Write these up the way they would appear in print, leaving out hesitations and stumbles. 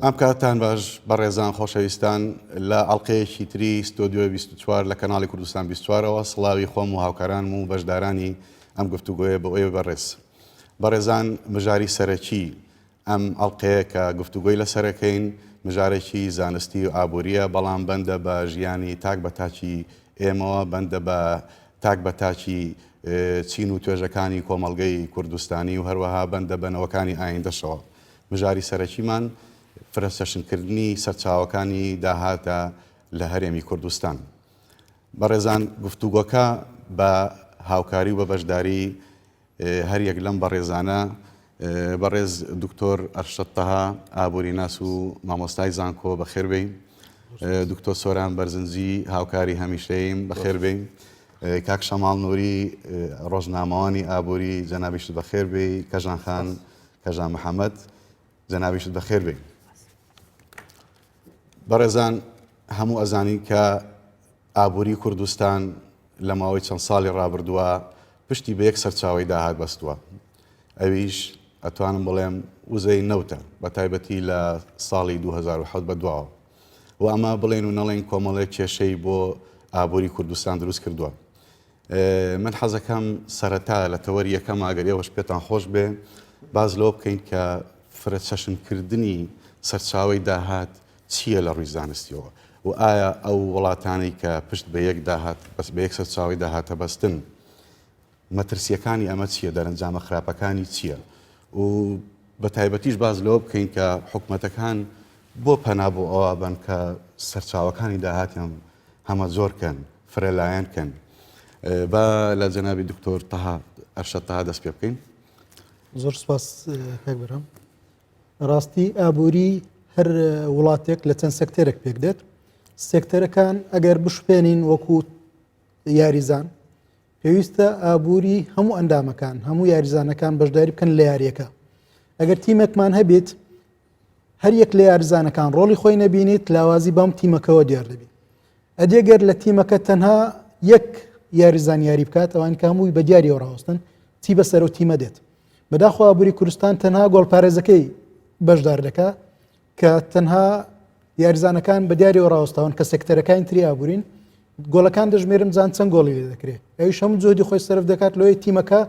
ئەم کاتتان باش بەڕێزان خۆشەویستان لە ئەڵلقەیەکی تری ستۆدیۆی 24 لە کەناڵی کوردستان 24ەوە سڵاوی خۆم و هاوکارانم و بەشدارانی ئەم گفتوگۆیە بۆ ئێوە بەڕێز بەڕێزان مژاری سەرەکی ئەم ئەڵقەیە کە گفتوگۆی لەسەرەکەین مژارێکی زانستی و ئابووریە بەڵام بەندە بە ژیانی تاک بە تاکی ئێمەوە بەندە بە تاک بە تاکی چین و توێژەکانی کۆمەڵگەی کوردستانی و هەروەها بەندە بە نەوەکانی ئایندەشەوە. مژاری سەرەکیمان فرەچەشنکردنی سەرچاوەکانی داهاتە لە هەرێمی کوردستان. بەڕێزان گفتوگۆکە بە هاوکاری و بە بەشداری هەریەک لەم بەڕێزانە، بەڕێز دکتۆر ئەرشەد تەها، ئابووریناس و مامۆستای زانکۆ بەخێربێی. دکتۆر سۆران بەرزنجی هاوکاری هەمیشەییم بەخێربێی. کاک شەماڵ نوری ڕۆژنامەوانی ئابووری جەنابیشت بەخێربێی. کەژان خان، کەژان محەمەد جەنابیشت بەخێربێی. بەڕێزان هەموو ئەزانین کە ئابووری کوردستان لە ماوەی چەند ساڵی ڕابردووە پشتی بە یەک سەرچاوەی داهات بەستووە، ئەویش ئەتوانم بڵێم وزەی نەوتە، بە تایبەتی لە ساڵی 2007 بە دواوە و ئەمە بڵێن و نەڵێن کۆمەڵێک کێشەی بۆ ئابووری کوردستان دروست کردووە. من حەزەکەم سەرەتا لە تەوەری یەکەم ئەگەر ئێوەش پێتان خۆش بێ باس لەوە بکەین کە فرەچەشنکردنی سەرچاوەی داهات چییە لە ڕووی زانستیەوە و ئایا ئەو وڵاتانەی کە پشت بە یەک داهات بەس بە یەک سەرچاوەی داهاتە بەستن مەترسیەکانی ئەمە چییە دەرەنجامە خراپەکانی چییە و بە تایبەتیش باز لەوە بکەین کە حکومەتەکان بۆ پەنا بۆ ئەوە بن کە سەرچاوەکانی داهاتیان هەمە زۆر کەن فرەلایەن کەن با لە جەنابی دکتۆر تەها ئەرشەد تەها دەست پێ بکەین. زۆر سپاس کاک بەرهەم. ڕاستی ئابووری هەر وڵاتێک لە چەند سێکتەرێک پێک دێت سێکتەرەکان ئەگەر بشپێنین وەکو یاریزان پێویستە ئابووری هەموو ئەندامەکان هەموو یاریزانەکان بەشداری بکەن لە یاریەکە ئەگەر تیمێکمان هەبێت هەر یەک لە یاریزانەکان ڕۆڵی خۆی نەبینیت لاوازی بەم تیمەکەوە دیار دەبی ئەدی گەر لە تیمەکە تەنها یەک یاریزان یاری بکات ئەوان کە هەمووی بە دیاریەوە ڕاوەستن چی بەسەر و تیمە دێت بەداخوا ئابووری کوردستان تەنها گۆڵپارێزەکەی بەشدار دەکا کە تەنها یاریزانەکان بە دیاریەوە ڕاوەستاون کە سێکتەرەکانی تری ئابوورین گۆڵەکان دەژمێرم جان چەند گۆڵی لێ دەکرێت ئەویش هەموو جۆدی خۆی سەرف دەکات لۆی تیمەکە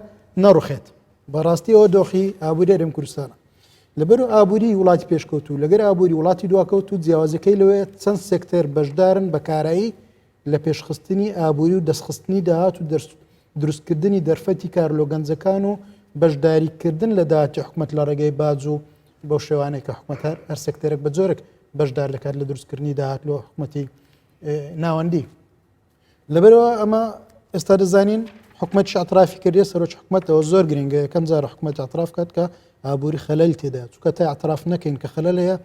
نەڕوخێت بەڕاستی ئەوە دۆخی ئابووری هەرێم کوردستانە لەبەر ئابووری وڵاتی پێشکەوتوو لەگەر ئابووری وڵاتی دواکەوتوو جیاوازەکەی لەوەیە چەند سێکتەر بەشدارن بە کارایی لە پێشخستنی ئابووری و دەستخستنی داهات و دروستکردنی دەرفەتی کار لۆ گەنجەکان و بەشداریکردن لە داهاتی حکومەت لە ڕێگەی باج و بەو شێوانەی کە حکومەت هەر هەر سێکتەرێک بە جۆرێک بەشدار دەکات لە دروستکردنی داهات لۆ حکومەتی ناوەندی. لەبەرەوە ئەمە ئێستا دەزانین حکومەت اعترافی کردێ سەرۆک حکومەتەوە زۆر گرنگە یەکەم جار حکومەت اعتراف کات کە ئابووری خەلەل تێدا چونکە تا اعتراف نەکەین کە خەلەل هەیە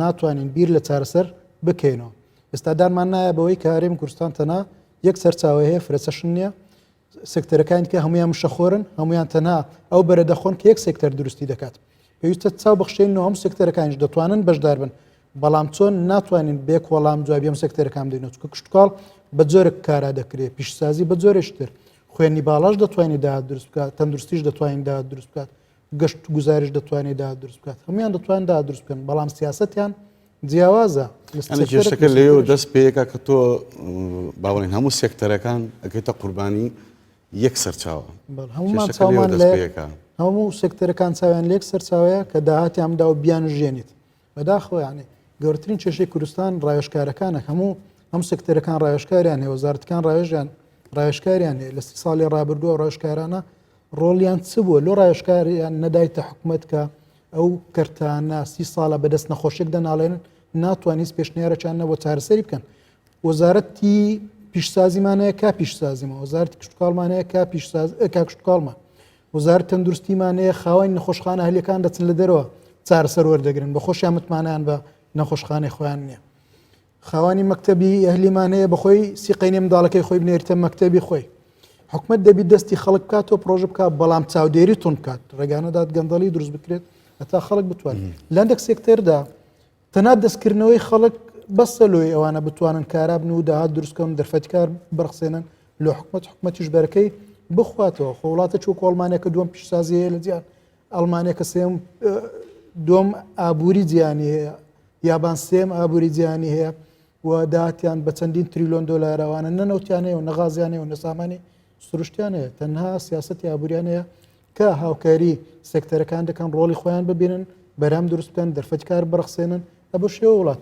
ناتوانین بیر لە چارەسەر بکەینەوە ئێستا دانمان نایە بەوەی کە هەرێمی کوردستان تەنها یەک سەرچاوە هەیە فرەچەشن نییە سێکتەرەکانی کە هەمویان مشەخۆرن هەمویان تەنها ئەو بەرە دەخۆن کە یەک سێکتەر دروستی دەکات پێویستە چاو بخشێن و هەموو سێکتەرەکانیش دەتوانن بەشدار بن بەڵام چۆن ناتوانین بێک وەڵام جوابی ئەم سێکتەرەکان بدەینەوە چونکە کشتوکاڵ بە جۆرێک کارا دەکرێت پیشسازی بە جۆرێکتر خوێنی باڵاش دەتوانێت داهات دروست بکات تەندروستیش دەتوانین داهات دروست بکات گەشت گوزاریش دەتوانێت داهات دروست بکات هەمویان دەتوان داهات دروست بکەن بەڵام سیاسەتیان جیاوازە کێشەکە لێەوە دەست پێیەکە کە تۆ باوەڵین هەموو سێکتەرەکان ئەکەیتە قوربانی یەک سەرچاوە هەموو سێکتەرەکان چاویان لێک سەرچاوەیە کە داهاتیان دا و بیان ژێنیت بەداخەوە یعنی گەورترین کێشەی کوردستان ڕاوێژکارەکانە هەموو هەم سێکتەرەکان ڕاوێژکاریان هەیە وەزارەتەکان ڕاوێژیان ڕاوێژکاریان هەیە لە ساڵی ڕابردووە ڕاوێژکارانە ڕۆڵیان چ بووە لۆ ڕاوێژکاریان نەدایتە حکومەت کە ئەو کەرتانە سی ساڵە بەدەست نەخۆشیێک دەناڵێنن ناتوان هیچ پێشنیارێکیان نەبوو چارەسەری بکەن وەزارەتی پیشسازیمان هەیە کا پیشسازیمە وەزارەتی کشتتوکاڵمان هەیە کا پیشساز کا کشتتوکاڵمان وەزارەت تەندروستیمان هەیە خاوەنی نەخۆشخانە هەلیەکان دەچن لە دەرەوە چارەسەر وەردەگرن بە خۆشیان متمانەیان بە نەخۆشخانەی خۆیان نییە خاوەنی مەکتەبی ئەهلیمان هەیە بەخۆی سیقەی نیە منداڵەکەی خۆی بنێرتە مەکتەبی خۆی حکومت دەبی دەستی خەڵک بکاتەوە پرۆژە بکات بەڵام چاودێری تون بکات ڕێگانەدات گەندەڵی دروست بکرێت هەتا خەڵک بتوانێت لە هەندێک سێکتەردا تەنها دەستکردنەوەی خەڵک بەسە لۆی ئەوانە بتوانن کارا بن و داهات دروستکەن دەرفەتی کار بڕخسێنن لۆ حکومت حکومەتیش بەرەکەی بخواتەوە خۆ وڵاتە چوو ئەڵمانیا کە دووەم پیشسازی هەیە لە جیهان ئەڵمانیا کە سێم دووەم ئابووری جیهانی هەیە. یابان سێم ئابووری جیهانی هەیە و داهاتیان بە چەندین تریلۆن دۆلارە، ئەوانە نە نەوتیان هەیە و نە غازیان هەیە و نە سامانی سروشتیان هەیە، تەنها سیاسەتی ئابووریان هەیە کە هاوکاری سێکتەرەکان دەکەن ڕۆڵی خۆیان ببینن، بەرهەم دروست بکەن، دەرفەتی کار بڕەخسێنن، بەو شێوە وڵات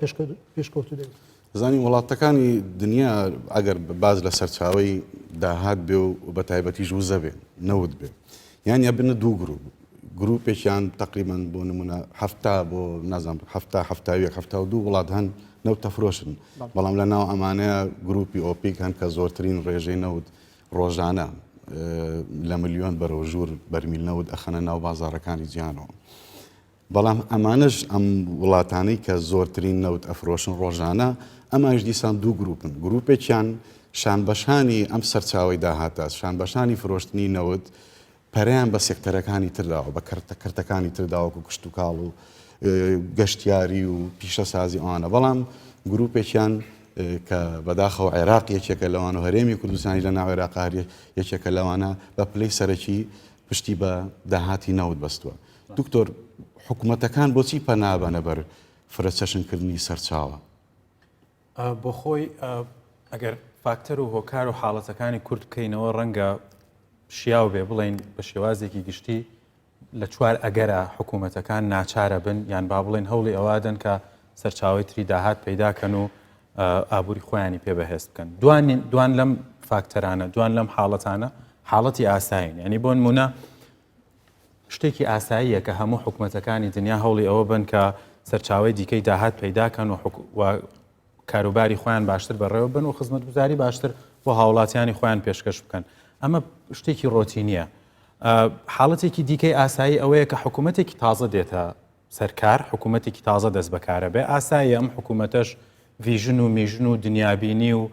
پێشکەوتوو دەبێت. زانین وڵاتەکانی دنیا ئەگەر باز لە سەرچاوەی داهات بێ و بە تایبەتیش وزە بێ نەوت بێ یان ئەبنە دوو گروپ گروپێکیان تقریبان بۆ نمونە هەفتا بۆ نازانم هەفتا هەفتاویەک هەفتا و دوو وڵات هەن نەوت تەفرۆشن بەڵام لە ناو ئەمانەیە گروپی ئۆپیک هەن کە زۆرترین ڕێژەی نەوت ڕۆژانە لە ملیۆن بەرەو ژوور بەرمیل نەوت ئەخەنە ناو بازاڕەکانی جیهانەوە. بەڵام ئەمانەش ئەم وڵاتانەی کە زۆرترین نەوت ئەفرۆشن ڕۆژانە ئەمانش دیسان دوو گروپن گروپێکیان شانبەشانی ئەم سەرچاوەی داهاتە شانبەشانی فرۆشتنی نەوت پەرەیان بە سێکتەرەکانی تر داوە بە کەرتە کەرتەکانی تر داوە وەکو کشتوکاڵ و گەشتیاری و پیشەسازی ئەوانە بەڵام گروپێکیان کە بەداخەوە عێراق یەکێکە لەوان و هەرێمی کوردستانی لە ناو عێراق هەر یەکێکە لەوانە بە پلەی سەرەکی پشتی بە داهاتی نەوت بەستووە دکتۆر حکوومەتەکان بۆچی پەنابەنە بەر فرەچەشنکردنی سەرچاوە؟ بۆ خۆی ئەگەر فاکتەر و هۆکار و حاڵەتەکانی کورت بکەینەوە ڕەنگە شیاو بێ بڵێین بە شێوازێکی گشتی لە چوار ئەگەرە حکوومەتەکان ناچارە بن یان با بڵێن هەوڵی ئەوادەن کە سەرچاوی تری داهات پەیداکەن و ئابووری خۆیانی پێ بەهێز بکەن دوان دوان لەم فاکتەرانە دوان لەم حاڵەتانە حاڵەتی ئاسایین ینی بۆ نمونە شتێکی ئاساییە کە هەموو حکومەتەکانی دنیا هەوڵی ئەوە بن کە سەرچاوی دیکەی داهات پەیداکەن و کاروباری خۆیان باشتر بەڕێوە بن و خزمەتگوزاری باشتر بۆ هاوڵاتیانی خۆیان پێشکەش بکەن ئەمە شتێکی ڕۆتینیە حاڵەتێکی دیکەی ئاسایی ئەوەیە کە حکوومەتێکی تازە دێتە سەرکار حکوومەتێکی تازە دەست بەکارە بێ ئاسایی ئەم حکوومەتەش vision و mission و دنیابینی و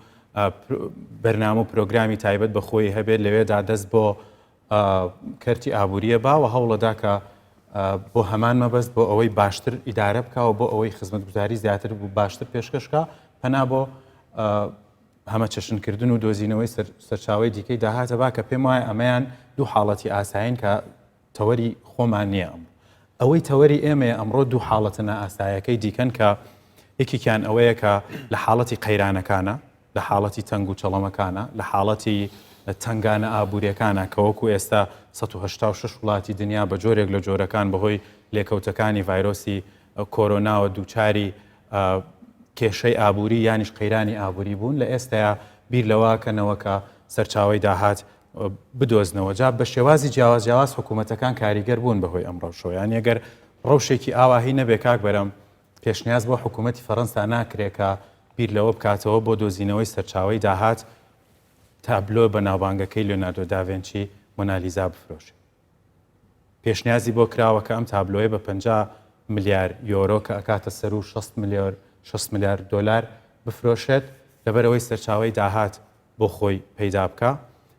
بەرنامە و پرۆگرامی تایبەت بە خۆی هەبێت لەوێدا دەست بۆ کەرتی ئابووریە با و هەوڵەدا کە بۆ هەمان مەبەست بۆ ئەوەی باشتر ئیدارە بکە و بۆ ئەوەی خزمەتگوزاری زیاتر بوو باشتر پێشکەشکە پەنا بۆ هەمەچەشنکردن و دۆزینەوەی سەرچاوی دیکەی داهاتە با کە پێم وایە ئەمەیان دوو حاڵەتی ئاسایین کە تەوەری خۆمان نییە ئەم ئەوەی تەوەری ئێمەیە ئەمڕۆ دوو حاڵەتە نائاسایەکەی دیکەن کە یەکێکیان ئەوەیە کە لە حاڵەتی قەیرانەکانە لە حاڵەتی تەنگ و چەڵەمەکانە، لە حاڵەتی تەنگانە ئابووریەکانە کە وەکو ئێستا 186 وڵاتی دنیا بە جۆرێک لە جۆرەکان بەهۆی لێکەوتەکانی ڤایرۆسی کۆرۆناوە دووچاری کێشەی ئابووری یانیش قەیرانی ئابووری بوون لە ئێستایا بیر لەوەکەنەوە کە سەرچاوەی داهات بدۆزنەوە جا بە شێوازی جیاواز جیاواز حکوومەتەکان کاریگەر بوون بەهۆی ئەم ڕەوشەوە یان ئەگەر ڕەوشێکی ئاواهی نەبێ کاک بەرەم پێشنیاز بۆ حکوومەتی فەرەنسا ناکرێ کە بیر لەوە بکاتەوە بۆ دۆزینەوەی سەرچاوەی داهات تابلۆ بەناوبانگەکەی لیۆناردۆ داڤێنچی مۆنالیزا بفرۆشێ. پێشنیازی بۆ کراوە کە ئەم تابلۆیە بە 50 ملیار یۆرۆ کە ئەکاتە سەروو 60 ملیار 60 ملیار دۆلار بفرۆشێت لەبەرئەوەی سەرچاوەی داهات بۆ خۆی پەیدا بکا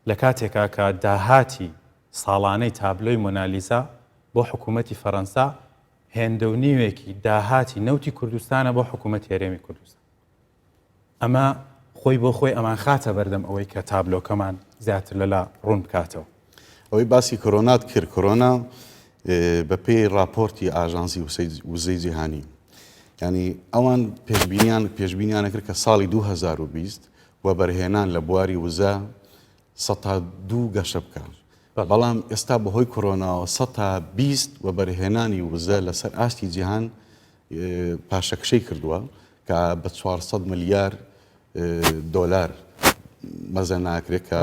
لە کاتێکا کە داهاتی ساڵانەی تابلۆی مۆنالیزا بۆ حکوومەتی فەرەنسا هێندە و نیوێکی داهاتی نەوتی کوردستانە بۆ حکوومەتی هەرێمی کوردستان. ئەمە خۆی بۆ خۆی ئەمانخاتە بەردەم ئەوەی کە تابلۆکەمان زیاتر لەلا ڕوون بکاتەوە. ئەوەی باسی کۆرۆنات کرد، کۆرۆنا بەپێی ڕاپۆرتی ئاژانسی وزەی جیهانی ینی ئەوان پێشبینیان پێشبینیانە کرد کە ساڵی 2020 وەبەرهێنان لە بواری وزە سەتا دوو گەشە بکا بەڵام ئێستا بەهۆی کۆرۆناوە سەتا 20 وەبەرهێنانی وزە لەسەر ئاستی جیهان پاشەکشەی کردووە کە بە 400 ملیار دۆلار مەزە ناکرێت کە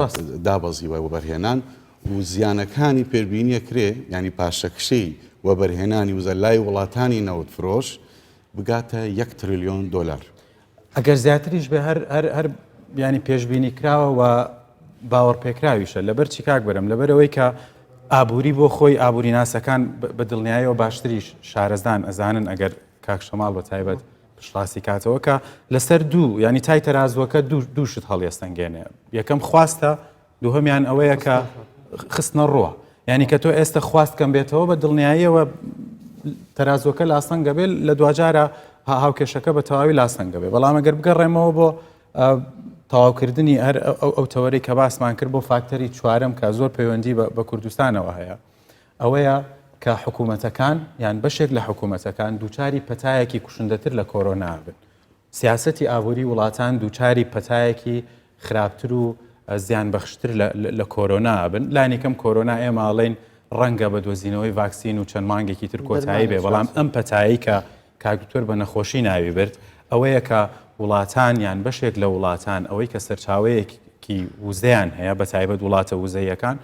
دابەزیوە وەبەرهێنان و زیانەکانی پێشبینیە کرێ ینی پاشەکشەی وەبەرهێنانی وزە لای وڵاتانی نەوت فرۆش بگاتە یەک تریلیۆن دۆلار. ئەگەر زیاتریش بێ هەر هەر هەر ینی پێشبینی کراوە و باوەڕپێکراویشە لەبەر چی کاک بەرەم لەبەرەوەی کە ئابووری بۆ خۆی ئابووری ناسەکان بە دڵنیایەوە باشتریش شارەزان ئەزانن ئەگەر کاک شەماڵ بە تایبەت پشتڕاستی کاتەوە کە لەسەر دوو ینی تای تەرازوەکە دوو دوو شت هەڵیەستەنگێنێ یەکەم خواستە دووهەمیان ئەوەیە کە خستنە ڕووە یعنی کە تۆ ئێستا خواست کەم بێتەوە بە دڵنیاییەوە تەرازوەکە لاسەنگە بێت لە دواجارە هاوکێشەکە بە تەواوی لاسەنگە بێ بەڵام ئەگەر بگەڕێمەوە بۆ تەواوکردنی هەر ئەو تەوەرەی کە باسمان کرد بۆ فاکتەری چوارەم کە زۆر پەیوەندی بە کوردستانەوە هەیە ئەوەیە. کە حکوومەتەکان یان بەشێک لە حکوومەتەکان دووچاری پەتایەکی کوشندەتر لە کۆرۆنا بن. سیاسەتی ئابووری وڵاتان دووچاری پەتایەکی خراپتر و زیانبەخشتر لە کۆرۆنا ئەبن. لانیکەم کۆرۆنا ئێمە ئەڵێین ڕەنگە بە دۆزینەوەی ڤاکسین و چەند مانگێکی تر کۆتایی بێ، بەڵام ئەم پەتایەی کە کاک دکتۆر بە نەخۆشی ناوی برد ئەوەیە کە وڵاتان یان بەشێک لە وڵاتان ئەوەی کە سەرچاوەیەکی وزەیان هەیە بە تایبەت وڵاتە وزەیەکان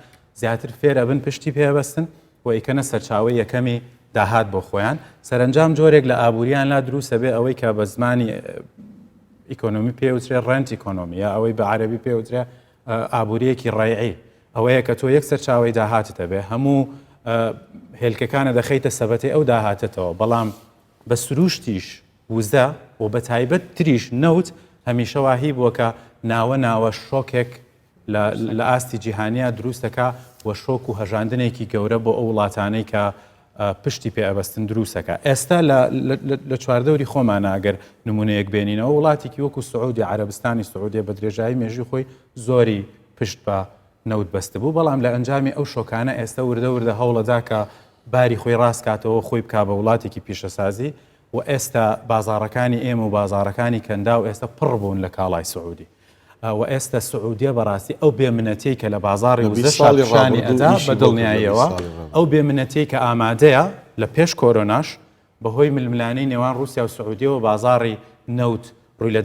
زیاتر فێر ئەبن پشتی پێبەستن و ئەیکەنە سەرچاوەی یەکەمی داهات بۆ خۆیان، سەرەنجام جۆرێک لە ئابووریان لا دروست ئەبێ ئەوەی کە بە زمانی ئیکۆنۆمی پێوترێ rent economy یا ئەوەی بە عەرەبی پێوترێ ئابووریەکی ڕەیعی ئەوەیە کە تۆ یەک سەرچاوەی داهاتت هەبێ هەموو هێلکەکانە دەخەیتە سەبەتەی ئەو داهاتەتەوە بەڵام بە سروشتیش وزە و بە تایبەت تریش نەوت هەمیشە واهی بووە کە ناوە ناوە شۆکێک لە ئاستی جیهانیا دروست دەکا و شۆک و هەژاندنێکی گەورە بۆ ئەو وڵاتانەی کە پشتی پێ ئەبەستن دروست دەکا. ئێستا لە چواردەوری خۆمانە ئەگەر نمونەیەک بێنینەوە وڵاتێکی وەکو سعودی عەرەبستانی سعودیە بە درێژایی مێژوی خۆی زۆری پشت بە نەوت بەستبوو بەڵام لە ئەنجامی ئەو شۆکانە ئێستا وردە وردە هەوڵەدا کە باری خۆی ڕاستکاتەوە خۆی بک بە وڵاتێکی پیشەسازی و ئێستا بازاڕەکانی ئێمە و بازاڕەکانی کەنداو ئێستا پڕ بوون لە کاڵای سعودی و ئێستا سعودیە بەڕاستی ئەو بێ منەتیەی کە لە بازاڕی وزە شانی ئەدا بە دڵنیاییەوە ئەو بێ منەتیەی کە ئامادەیە لە پێش کۆرۆناش بەهۆی ململانێی نێوان ڕووسیا و سعودیەوە بازاڕی نەوت ڕووی لە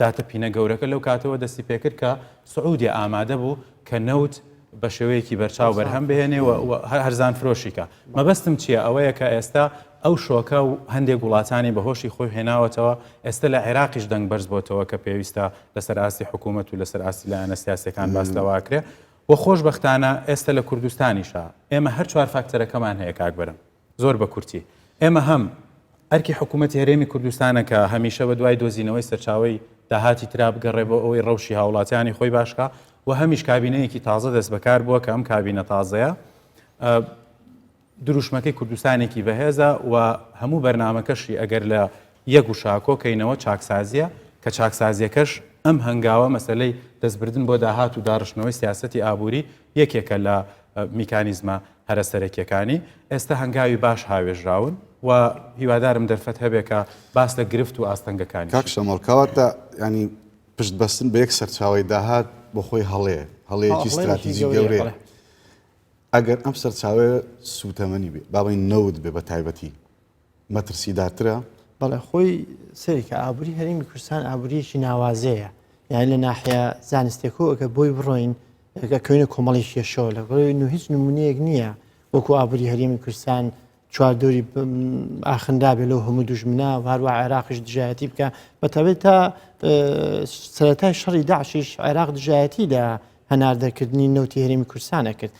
داتەپینە گەورەکە لەو کاتەوە دەستی پێکرد کە سعودیە ئامادە بوو کە نەوت بە شێوەیەکی بەرچاو بەرهەم بهێنێ و هەرزان فرۆشی کا. مەبەستم چییە؟ ئەوەیە کە ئێستا ئەو شۆکە و هەندێک وڵاتانی بە هۆشی خۆی هێناوەتەوە، ئێستا لە عێراقیش دەنگ بەرز بۆتەوە کە پێویستە لەسەر ئاستی حکوومەت و لەسەر ئاستی لایەنە سیاسییەکان باس لەوە ئەکرێ و خۆشبەختانە ئێستا لە کوردستانیشا ئێمە هەر چوار فاکتەرەکەمان هەیە کاک بەرم. زۆر بە کورتی ئێمە هەم ئەرکی حکوومەتی هەرێمی کوردستانە کە هەمیشە بە دوای دۆزینەوەی سەرچاوەی داهاتی ترا بگەڕێ بۆ ئەوەی ڕەوشی هاوڵاتیانی خۆی باشکا و هەمیش کابینەیەکی تازە دەست بەکار بووە کە ئەم کابینە تازەیە دروشمەکەی کوردستانێکی بەهێزە و هەموو بەرنامەکەشی ئەگەر لە یەک وشە کۆکەینەوە چاکسازیە کە چاکسازیەکەش ئەم هەنگاوە مەسەلەی دەستبردن بۆ داهات و داڕشتنەوەی سیاسەتی ئابووری یەکێکە لە میکانیزمە هەرە سەرەکیەکانی. ئێستا هەنگاوی باش هاوێژراون و هیوادارم دەرفەت هەبێ کە باس لە گرفت و ئاستەنگەکانیشی. کاک شەماڵ کەواتە یانی پشت بەستن بە یەک سەرچاوەی داهات بۆ خۆی هەڵەیە، هەڵەیەکی ستراتیجی گەورەیە. ئەگەر ئەم سەرچاوەیە سووتەمەنی بێ، با بڵێین نەوت بێ بە تایبەتی، مەترسیدارترە؟ بەڵێ خۆی سەیرکە ئابووری هەرێمی کوردستان ئابووریەکی ناوازەیە یانی لە ناحیە زانستێکەوە ئەگەر بۆی بڕۆین ئەکەوینە کۆمەڵی کێشەوە لە بڕۆین و هیچ نمونەیەک نییە وەکو ئابووری هەرێمی کوردستان چواردەوری ئاخنرابێ لەو هەموو دوژمنە و هەروە عێراقیش دژایەتی بکە بەتابێت تا سەرەتای شەڕی داعشیش عێراق دژایەتی لە هەناردەکردنی نەوتی هەرێمی کوردستانە کرد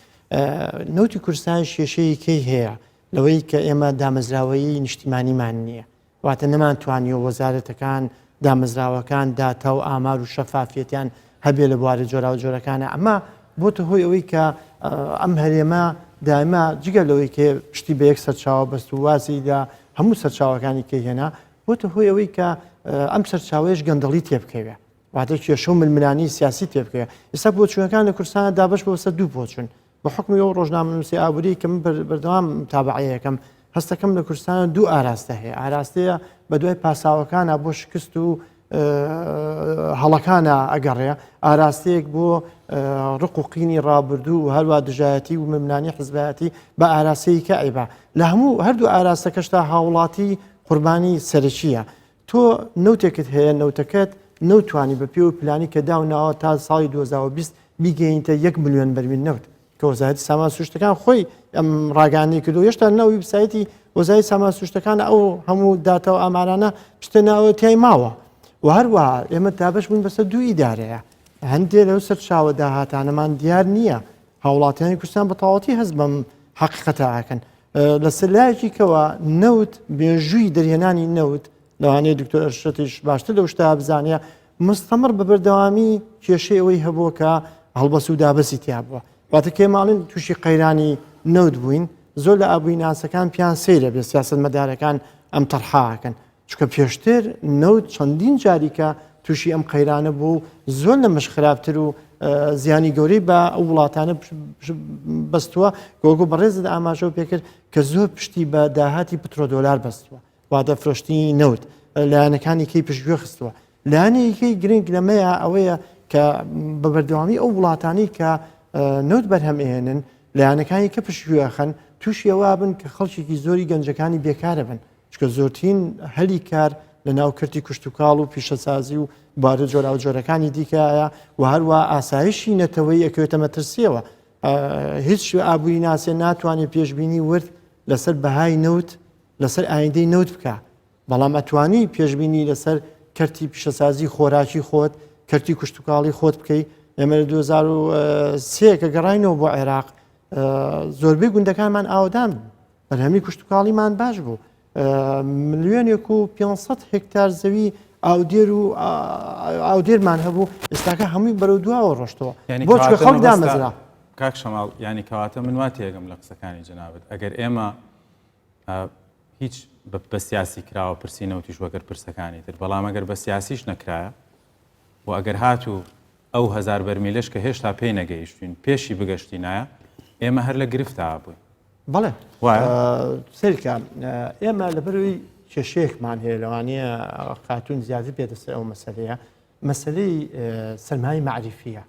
نەوتی کوردستان کێشەیەکی هەیە لەوەی کە ئێمە دامەزراوەیی نیشتیمانیمان نییە، واتە نەمانتوانیوە وەزارەتەکان، دامەزراوەکان داتا و ئامار و شەفافیەتیان هەبێ لە بوارە جۆراوجۆرەکانە، ئەمە بۆتە هۆی ئەوەی کە ئەم هەرێمە دایما جگە لەوەی کە پشتی بە یەک سەرچاوە بەست و وازی لە هەموو سەرچاوەکانی کەی هێنا، بۆتە هۆی ئەوەی کە ئەم سەرچاوەیەش گەندەڵی تێبکەوێ. واتە کێشە و ململانێی سیاسی تێبکەوێ. ئێستا بۆچوونەکان لە کوردستانە دابەش بۆ سەر دوو بۆچوون. بە حوکمی ئەو ڕۆژنامەنووسی ئابووری کە من بەردەوام متابعەیەکەم هەستەکەم لە کوردستان دوو ئاراستە هەیە ئاراستەیە بە دوای پاساوەکانە بۆ شکست و هەڵەکانە ئەگەڕێ ئاراستەیەک بۆ ڕق و قینی ڕابردوو و هەروە دژایەتی و ممنانی حزبایەتی بە ئاراستەیەکە ئەیبا لە هەموو هەردوو ئاراستەکەشتا هاوڵاتی قوربانی سەرەکیە تۆ نەوتێکت هەیە نەوتەکەت نەوتوانی بە پێوە پلانی کە داو ناوە تا ساڵی 2020 بیگەینتە یەک ملیۆن بەرمیل نەوت کە وەزارەتی سامان سروشتەکان خۆی ئەم ڕاگەیاندنەی کردو هێشتا ناو ویبسایتی وەزارەتی سامان سروشتەکان ئەو هەموو داتا و ئامارانە شتە ناوە تیای ماوە و هەروەها ئێمە دابەش بووین بەسەر دوو ئیدارەیە هەندێک لەو سەرچاوە داهاتانەمان دیار نییە هاوڵاتیانی کوردستان بە تەواوەتی هەست بەم حەقیقەتە ئاکەن لەسەر لایەکی کەوە نەوت مێژووی دەرهێنانی نەوت لەوانەیە دکتۆر ئەرشەتیش باشتر لەو شتە بزانێ مستەمڕ بە بەردەوامی کێشەی ئەوەی هەبووە کە هەڵبەس و دابەسی تیا بووە واتە کێماڵین تووشی قەیرانی نەوت بووین زۆر لە ئابووی ناسەکان پیان سەیرە بێ سیاست مەدارەکان ئەم تەرحاکەن چکە پێشتر نەوت چەندین جاریکە تووشی ئەم قەیرانە بوو زۆر لە مش خراپتر و زیانی گەورەی بە ئەو وڵاتانە بەستووە گۆگۆ بەڕێزت ئاماژەو پێکرد کە زۆر پشتی بە داهاتی پترۆدۆلار بەستووە واتە فرۆشتنی نەوت لایەنەکانی کەی پشتگوێ خستووە لایەنێکی گرنگ لەمەیە ئەوەیە کە بە بەردەوامی ئەو وڵاتانی کە نەوت بەرهەم ئێنن لایەنەکانی کە پشتگوێ خەن تووشی ئەوە بن کە خەڵکێکی زۆری گەنجەکانی بێکارە بن چکە زۆرترین هەلی کار لە ناو کەرتی کشتتوکاڵ و پیشەسازی و بارە جۆراوجۆرەکانی دیکەیە و هەروە ئاسایشی نەتەوەی ئەکەوێتە مەترسیەوە هیچ ئابووری ناسێ ناتوانێت پێشبینی ورد لەسەر بەهای نەوت لەسەر ئایندەی نەوت بکە بەڵام ئەتوانی پێشبینی لەسەر کەرتی پیشەسازی خۆراکی خۆت کەرتی کشتتوکاڵی خۆت بکەی ئێمە لە 2023 کە گەڕینەوە بۆ عێراق زۆربەی گوندەکانمان ئاودان بوو بەرهەمی کشتتوکاڵیمان باش بوو ملیۆنێک و 500 هێکتار زەوی ئاودێر و ئاودێرمان هەبوو ئێستاکە هەمووی بەرەو دواوە ڕۆشتەوە بۆ خەڵک دامەزرا کاک شەماڵ ینی کەواتە من وا تێگەم لە قسەکانی جەنابت ئەگەر ئێمە هیچ بە سیاسی کراوە پرسی نەوتیش وەگەر پرسەکانی تر بەڵام ئەگەر بە سیاسیش نەکرایە و ئەگەر هاتوو ئەو هەزار بەرمیلەش کە هێشتا پێی نەگەیشتوین پێشی بگەشتینایە ئێمە هەر لە گرفتا بووین. بەڵێ سەیرکە ئێمە لەبەرەوەی کێشەیەکمان هەیە لەوانەیە خاتون زیاتر بێتە سەر ئەو مەسەلەیە مەسلەی سەرمایەی مەعریفیە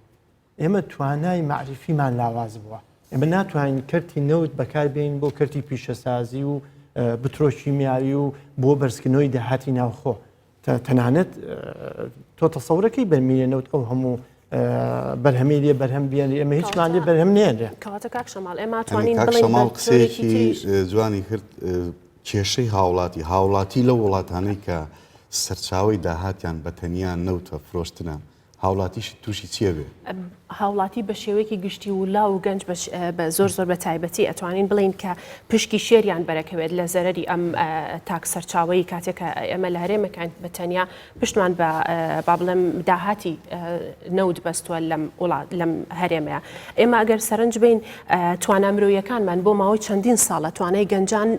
ئێمە توانای مەعریفیمان لاواز بووە ئێمە ناتوانین کەرتی نەوت بەکاربێنین بۆ کەرتی پیشەسازی و بترۆکیمیاوی و بۆ بەرزکردنەوەی داهاتی ناوخۆ تەنانەت تۆ تەسەورەکەی بەرمیلە نەوت ئەو هەموو بەرهەمی لێ بەرهەم بێنری ئێمە هیچمان لێ بەرهەم نێنرێ. کەواتە کاک شەماڵ ئێمە توانین کاک بڵێین شەماڵ بە جۆرێکی قسەیەکی تریش جوانی کرد کێشەی هاوڵاتی هاوڵاتی لەو وڵاتانەی کە سەرچاوەی داهاتیان بە تەنیا نەوتە فرۆشتنە هاوڵاتیش تووشی چیە بێ؟ هاوڵاتی بە شێوەیەکی گشتی و لاو و گەنج بە زۆر زۆر بە تایبەتی ئەتوانین بڵێین کە پشکی شێریان بەرەکەوێت لە زەرەری ئەم تاک سەرچاوەی کاتێک کە ئێمە لە هەرێمەکان بە تەنیا پشتمان بە با بڵێم داهاتی نەوت بەستووە لەم وڵات لەم هەرێمەیە ئێمە ئەگەر سەرنج بین توانا مرۆیەکانمان بۆ ماوەی چەندین ساڵە توانای گەنجان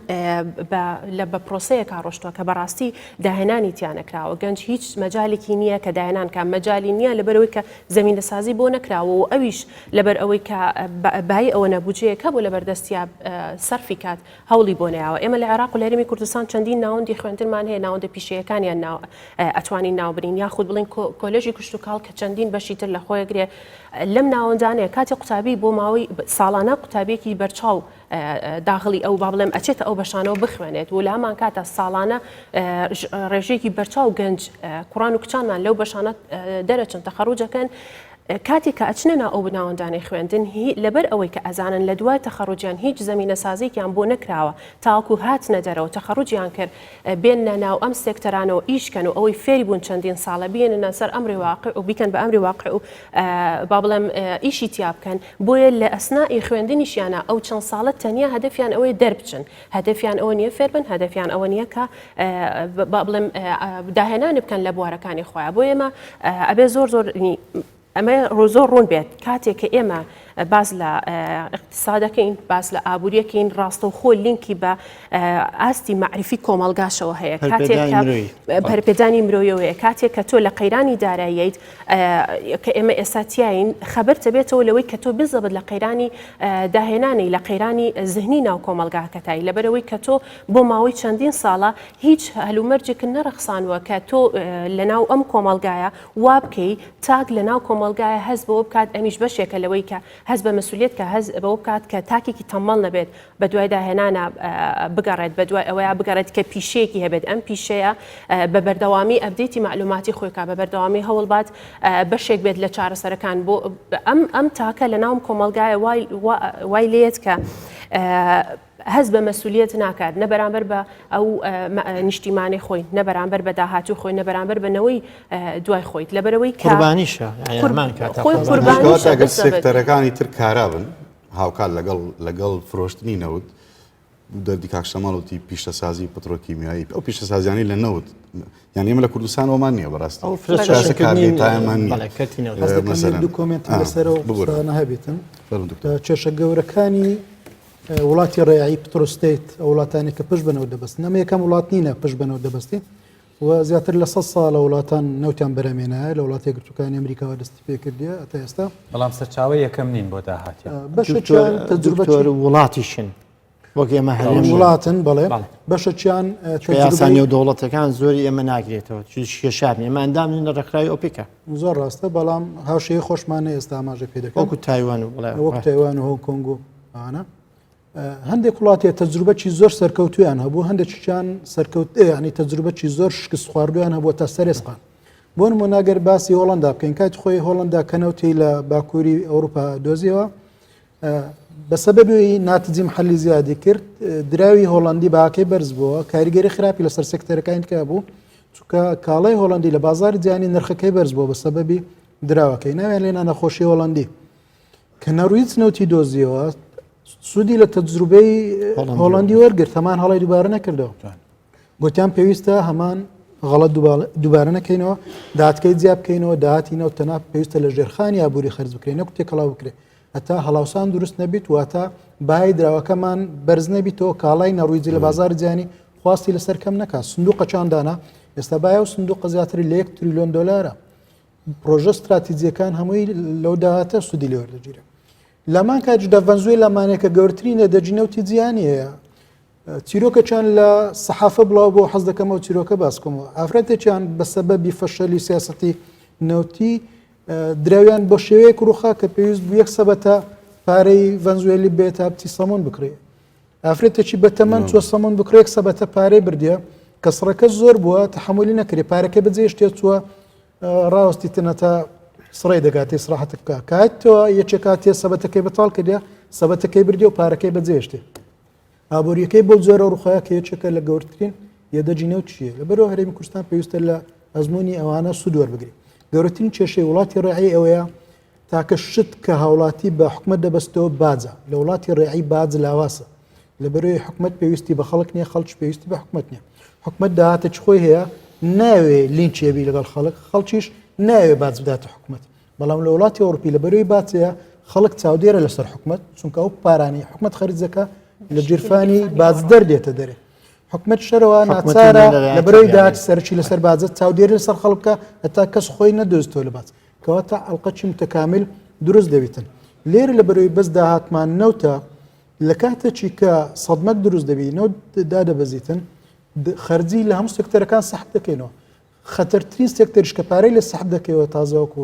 لە بە پرۆسەیەکا ڕۆشتووە کە بەڕاستی داهێنانی تیا نەکراوە گەنج هیچ مەجالێکی نییە کە داهێنان کە مەجالی نییە لەبەرەوەی کە زەمینەسازی بۆ نەکراوە و ئەویش لەبەر ئەوەی کە بایی ئەوە نەبوو جێیەک هەبوو لەبەر دەستیا سەرفی کات هەوڵی بۆ نەیاوە. ئێمە لە عێراق و لە هەرێمی کوردستان چەندین ناوەندی خوێندنمان هەیە، ناوەندە پیشەیەکانیان ناو ئەتوانین ناو بنین یاخود بڵێین کۆلێژی کشتوکاڵ کە چەندین بەشی تر لە خۆیەگرێ لەم ناوەندانەیە کاتی قوتابی بۆ ماوەی ساڵانە قوتابیەکی بەرچاو داخڵی ئەو با بڵێم ئەچێتە ئەو بەشانەوە بخوێنێت و لە هەمان کاتە ساڵانە ڕێژەیەکی بەرچاو گەنج کوڕان و کچانمان لەو بەشانە دەرەچن تەخەڕوجەکەن کاتێک کە ئەچنە ناو ئەو ناوەندانەی خوێندن هی لەبەر ئەوەی کە ئەزانن لە دوای تەخەڕوجیان هیچ زەمینەسازیەکیان بۆ نەکراوە تاوەکو هاتنە دەرەوە تەخەڕوجیان کرد بێننە ناو ئەم سێکتەرانەوە ئیش کەن و ئەوەی فێری بوون چەندین ساڵە بێننە سەر ئەمری واقع و بیکەن بە ئەمری واقع و با بڵێم ئیشی تیا بکەن بۆیە لە ئەسنائی خوێندنیشیانە ئەو چەند ساڵە تەنیا هەدەفیان ئەوەیە دەربچن هەدەفیان ئەوە نییە فێربن هەدەفیان ئەوە نییە کە با بڵێم داهێنانی بکەن لە بوارەکانی خۆیان بۆ ئێمە ئەبێ زۆر زۆر ئەمە زۆر ڕوون بێت کاتێک کە ئێمە باس لە اقتصادەکەین باس لە ئابوووریەکەین ڕاستەوخۆ لینکی بە ئاستی معرفی کۆمەلگاشەوە هەیە کاتێک پەرپێدانی مرۆیەوەیە کاتێک کە تۆ لە قەیرانی داراییت کە ئێمە ئێستا تیاین خەبەرتە بێتەوە لەوەی کە تۆ بزەبت لە قەیرانی داهێنانی لە قەیرانی زهنی ناو کۆمەلگاکەتای لەبەرەوەی کە تۆ بۆ ماوەی چەندین ساڵە هیچ هەلومەرجێکت نەڕەخسانوە کە تۆ لەناو ئەم کۆمەڵگایە وا بکەی تاک لەناو کۆمەڵگایە هەست بەوە بکات ئەمیش بەشێکە لەوەی کە هەست بە مەسولیەت کە هەست بەوە بکات کە تاکێکی تەمەڵ نەبێت بەدوای داهێنانە بگەڕێت بەدوای ئەوەیە بگەڕێت کە پیشەیەکی هەبێت ئەم پیشەیە بە بەردەوامی update ی مەعلوماتی خۆی کا بە بەردەوامی هەوڵبات بەشێک بێت لە چارەسەرەکان بۆ ئەم ئەم تاکە لە ناوم کۆمەڵگایە وای لێت کە هەست بە مەسولیەت ناکات نە بەرامبەر بە ئەو نیشتیمانەی خۆی نە بەرامبەر بە داهاتوو خۆی نە بەرامبەر بە نەوەی دوای خۆیت لەبەرەوەی قوربانیشە خۆی قوربانیشە ئەگەر سێکتەرەکانی تر کارا بن هاوکات لەگەڵ لەگەڵ فرۆشتنی نەوت دەردی کاک شەماڵ وتی پیشەسازی پترۆکیمیایی ئەو پیشەسازیانی لە نەوت یان ئێمە لە کوردستان ئەومان نییە بەڕاستی ئەو فرەکارگەی تایەمان نییە بەڵێ کەرتی نەوت حەز دەکەم مەسەلەن. دوو کۆمێنتم آه، لەسەر ئەو ببورە. قسانە هەبێتن فەرموو دکتۆر. کێشە گەورەکانی وڵاتی ڕێعی petrostate ئەو وڵاتانی کە پشت بە نەوت دەبەستن ئەمە یەکەم وڵات نینە پشت بە نەوت دەبەستێ. و زیاتر لە 100 ساڵە وڵاتان نەوتیان بەرهەمێنایە لە وڵاتە یەکگرتووەکانی ئەمریکاوە دەستی پێکردیە تا ئێستا. بەڵام سەرچاوەی یەکەم نین بۆ داهاتیان. بەشێکیان تەجروبە دکتۆر وڵاتیشن وەک ئێمە هەرێم وڵاتن بەڵێ بەشێکیان یاسا نێودەوڵەتەکان زۆری ئێمە ناگرێتەوە کێشار ئێمە ئەندام نین لە ڕێکخراوی ئۆپیکە. زۆر ڕاستە بەڵام هاوشێوەی خۆشمان ئێستا ئاماژە پێ دەکەن وەکو تایوان و بڵێ وەک تایوان و هۆنگ کۆنگ و ئەوانە. هەندێک وڵاتێ تەجروبەکی زۆر سەرکەوتویان هەبوو هەندێکیان سەرکەوت ینی تەجروبەکی زۆر شکست خواردویان هەبووە تا سەرێسقان بۆ نمونە گەر باسی هۆڵندا بکەین کات خۆی هۆڵندا کەنەوتی لە باکووری ئەوروپا دۆزیەوە بە سەبەبی ناتجی محلی زیادی کرد دراوی هۆڵندی باکەی بەرز بووە کاریگەری خراپی لەسەر سێکتەرەکانی کە بوو چونکە کاڵای هۆڵندی لە بازاری جیهانی نرخەکەی بەرز بووە بە سەبەبی دراوەکەی ناویان لێنا نەخۆشی هۆڵندی کە نەرویج نەوتی دۆزیەوە سوودی لە تەجروبەی هۆڵندی وەرگرت هەمان هەڵی دووبارە نەکردەوە گوتیان پێویستە هەمان غەڵەت دووبارە نەکەینەوە داهاتکەی جیا بکەینەوە داهاتی نەوت تەنها پێویستە لە ژێرخانی ئابووری خەرج بکرێن نەک تێکەڵاو بکرێت هەتا هەڵاوسان دروست نەبیت واتە بای دراوەکەمان بەرز نەبیتەوە کاڵای نەرویجی لە بازار جیانی خواستی لەسەر کەم نەکات سندوقە چاندانە ئێستا باە و سندوقە زیاتری لە یەک تریلیۆن دلارە پرۆژە ستراتیجیەکان هەمووی لەو داهاتە سوودی لێ وەردەگیرێت. لەمان کاتیشدا ڤەنزوێلا مانێکە گەورترین یەدەگی نەوتی جیهانی هەیە. چیرۆکەکیان لە سەحافە بڵاو بۆ حەز دەکەم ئەو چیرۆکە باس بکەمەوە. ئافرەتێکیان بە سەبەبی فەشەلی سیاسەتی نەوتی دراویان بۆ شێوەیەک ڕووخا کە پێویست بوو یەک سەبەتە پارەی ڤەنزوێلی بێت تا بچی سەمون بکڕێ. ئافرەتێکی بەتەمەن چوە سەمون بکڕێ یەک سەبەتە پارەی بردیە کەسڕەکە زۆر بووە تەحەمولی نەکرێ پارەکەی بەجێشتێ چووە ڕاوەستی تنە تا سڕی دەگاتێ سراحەت بکە کاتەوە یەکێک هاتیە سەبەتەکەی بەتاڵ کردە سەبەتەکەی بردی و پارەکەی بەجێشتێ ئابووریەکەی بۆ جۆرە ڕوخایە کە یەکێکە لە گەورترین یەدەگی نەوت چییە لەبەرەوە هەرێمی کوردستان پێویستە لە ئەزمموی ئەوانە سوود وەربگری گەورەترین کێشەی وڵاتی ڕێعی ئەوەیە تاکە شت کە هاوڵاتی بە حکومەت دەبەستەوە باجە، لە وڵاتی ڕێعی باج لاوازە، لەبەرئەوەی حکومەت پێویستی بە خەڵک نیە، خەڵکیش پێویستی بە حکومەت نیە. حکومەت داهاتێکی خۆی هەیە، نایەوێ لینچێ بی لەگەڵ خەڵک، خەڵکیش نایەوێ باج بداتە حکومەت. بەڵام لە وڵاتی ئەوڕوپی لەبەرئەوەی باج هەیە، خەڵک چاودێرە لەسەر حکومەت، چونکە ئەو پارانەی حکومەت خەرج دەکا لە گیرفانی باجدەر دێتە دەرێ. حکومەت شەرەوە ناچارە لەبەرئەوەی داهاتی سەرەکی لەسەر باجە، چاودێری لەسەر خەڵک بکا هەتا کەس خۆی نەدۆزێتەوە لە باج. کەواتە ئەڵقەکی متەکامل دروست دەبیتن لێرە لە بەرەوەی بەس داهاتمان نەوتە لە کاتێکی کە سەدمەک دروست دەبی نەوت دادەبەزیتن خەرجی لە هەموو سێکتەرەکان سەحب دەکەینەوە خەتەرترین سێکتەریش کە پارەی لە سەحب دەکەیەوە تازە وەکو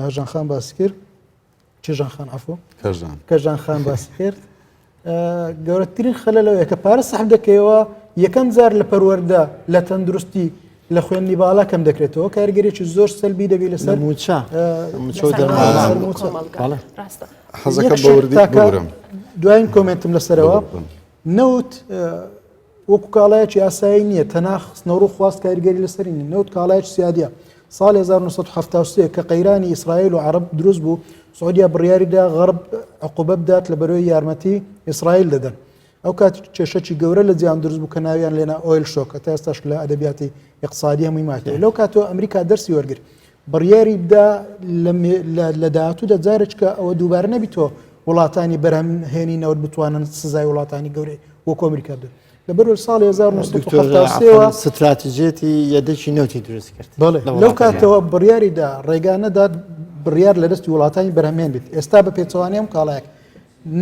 هەژان خان باسی کرد چێژان خان عفو کەژان خان باسی کرد گەورەترین خەلە لەوەیە کە پارە سەحب دەکەیەوە یەکەم جار لە پەروەردە لە تەندروستی لە خوێندنی باڵا کەم دەکرێتەوە کاریگەرێکی زۆر سەلبی دەبی لەسەر موچە دوایین comment م لەسەرەوە نەوت وەکو کاڵایەکی ئاسایی نییە، تەنها خستنەڕوو خواست کاریگەری لەسەری نییە، نەوت کاڵایەکی سیادییە. ساڵی 1973 کە قەیرانی ئیسرائیل و عەرەب دروست بوو، سعودیا بڕیاری دا غەرب عقوبە بدات لە بەرەی یارمەتی ئیسرائیل دەدەن. ئەو کات کێشەکی گەورە لە جیهان دروست بوو کە ناویان لێنا oil shock، هەتا ئێستاش لە ئەدەبیاتی ئیقتسادی هەمووی ماوەتەوە. لەو کاتەوە ئەمریکا دەرسی وەرگرت. بڕیاری بدا لە داهاتوودا جارێکە ئەوە دووبارە نەبیتەوە وڵاتانی بەرهەمهێنی نەوت بتوانن سزای وڵاتانی گەورەی وەکو ئەمریکا بدەن لەبەر ساڵی 1970 ستراتیژێتی یەدەکی نەوتی دروست کرد بەڵێ لەو کاتەوە بڕیاری دا ڕێگا نەدات بڕیار لە دەستی وڵاتانی بەرهەمێن بێت ئێستا بە پێچەوانەی ئەم کاڵایەک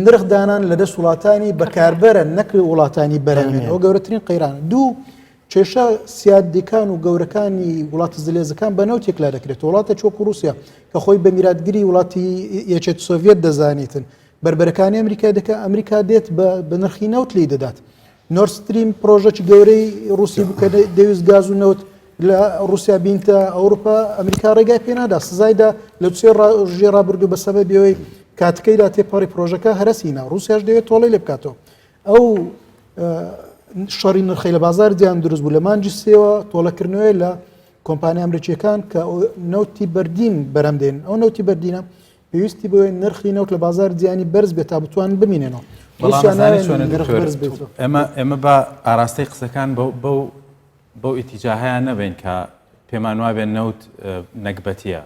نرخ دانان لە دەست وڵاتانی بەکاربەرە نەک وڵاتانی بەرهەمێن ئەو گەورەترین قەیرانە دوو کێشە سیادیکان و گەورەکانی وڵاتە زلێزەکان بە نەوت یەکلا دەکرێت وڵاتە وەکو رووسیا کە خۆی بە میراتگری وڵاتی یەکێتی سۆڤیەت دەزانیتن بەربەرەکانی ئەمریکا دەکە ئەمریکا دێت بە نرخی نەوت لی دەدات نۆرد ستریم پرۆژەکی گەورەی رووسی بوو کە دەویست گاز و نەوت لە رووسیا بینتە ئەوروپا ئەمریکا ڕێگای پێنادا سزایدا لە سێ ڕۆژی ڕابردوو بە سەبەبی ئەوەی کاتەکەیدا تێپەڕی پرۆژەکە هەرەسینا رووسیاش دەوێت تۆڵەی لێ بکاتەوە ئەو شەڕی نرخی لە بازار دیان دروست بوو لە مانگی سێوە تۆڵەکردنەوەی لە کۆمپانیا ئەمریکیەکان کە نەوتی بەردین بەرەم دێن ئەو نەوتی بەردینە پێویستی بۆ نرخی نەوت لە بازار جیهانی بەرز بێت تا بتوان بمینێنەوە ئێمە ئێمە بە ئاراستەی قسەکان بەو بەو ئیتیجاهەیان نەبین کە پێمان وابێن نەوت نەگبەتیە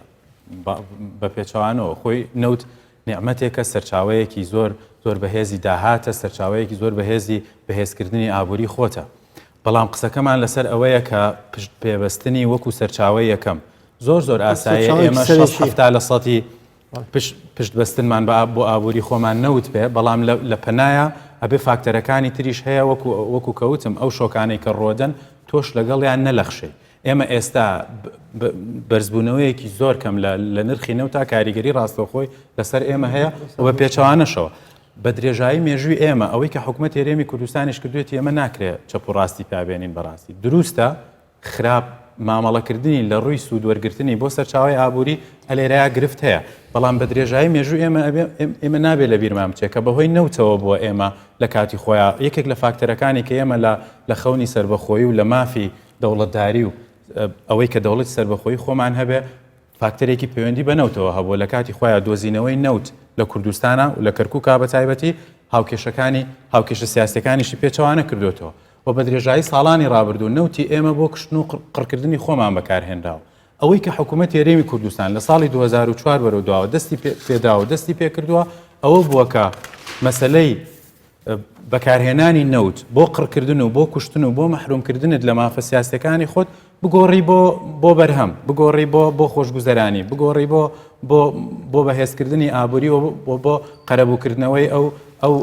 بە پێچەوانەوە خۆی نەوت نیعمەتێکە سەرچاوەیەکی زۆر زۆر بەهێزی داهاتە، سەرچاوەیەکی زۆر بەهێزی بەهێزکردنی ئابووری خۆتە. بەڵام قسەکەمان لەسەر ئەوەیە کە پشت پێبەستنی وەکو سەرچاوەی یەکەم زۆر زۆر ئاساییە ئێمە 70 لە سەتی پشت بەستنمان بە بۆ ئابووری خۆمان نەوت بێ بەڵام لە پەنایە ئەبێ فاکتەرەکانی تریش هەیە وەکو وەکو کەوتم ئەو شۆکانەی کە ڕۆدەن تۆش لەگەڵیان نەلەخشەی ئێمە ئێستا بەرزبوونەوەیەکی زۆر کەم لە نرخی نەوتا کاریگەری ڕاستەوخۆی لەسەر ئێمە هەیە و بە پێچەوانەشەوە بە درێژایی مێژووی ئێمە ئەوەی کە حکوومەت هەرێمی کوردستانیش کردوێتی ئێمە ناکرێ چەپ و ڕاستی پابێنین بەڕاستی دروستە خراپ مامەڵەکردنی لە ڕووی سوود وەرگرتنی بۆ سەرچاوی ئابووری ئەلێرەیە گرفت هەیە بەڵام بە درێژایی مێژوو ئێمە ئێمە نابێت لە بیرمان بچێت کە بەهۆی نەوتەوە بووە ئێمە لە کاتی خۆیان یەکێک لە فاکتەرەکانی کە ئێمە لە لە خەونی سربەخۆیی و لە مافی دەوڵەتداری و ئەوەی کە دەوڵەتی سەربەخۆی خۆمان هەبێ فاکتەرێکی پەیوەندی بە نەوتەوە هەبووە لە کاتی خۆیان دۆزینەوەی نەوت لە کوردستانە و لە کەرکووکا بە تایبەتی هاوکێشەکانی هاوکێشە سیاسەکانیشی پێچەوانە کردوێتەوە و بە درێژایی ساڵانی ڕابردوو نەوتی ئێمە بۆ کوشتن و قڕکردنی خۆمان بەکارهێنراوە. ئەوەی کە حکوومەتی هەرێمی کوردستان لە ساڵی 2004 بەرەو دواوە دەستی پێداوە و دەستی پێکردووە ئەوە بووە کە مەسەلەی بەکارهێنانی نەوت بۆ قڕکردن و بۆ کوشتن و بۆ مەحرومکردنت لە مافە سیاسەکانی خۆت بگۆڕی بۆ بۆ بەرهەم بگۆڕی بۆ بۆ خۆشگوزەرانی بگۆڕی بۆ بۆ بۆ بەهێزکردنی ئابووری و بۆ بۆ قەرەبووکردنەوەی ئەو ئەو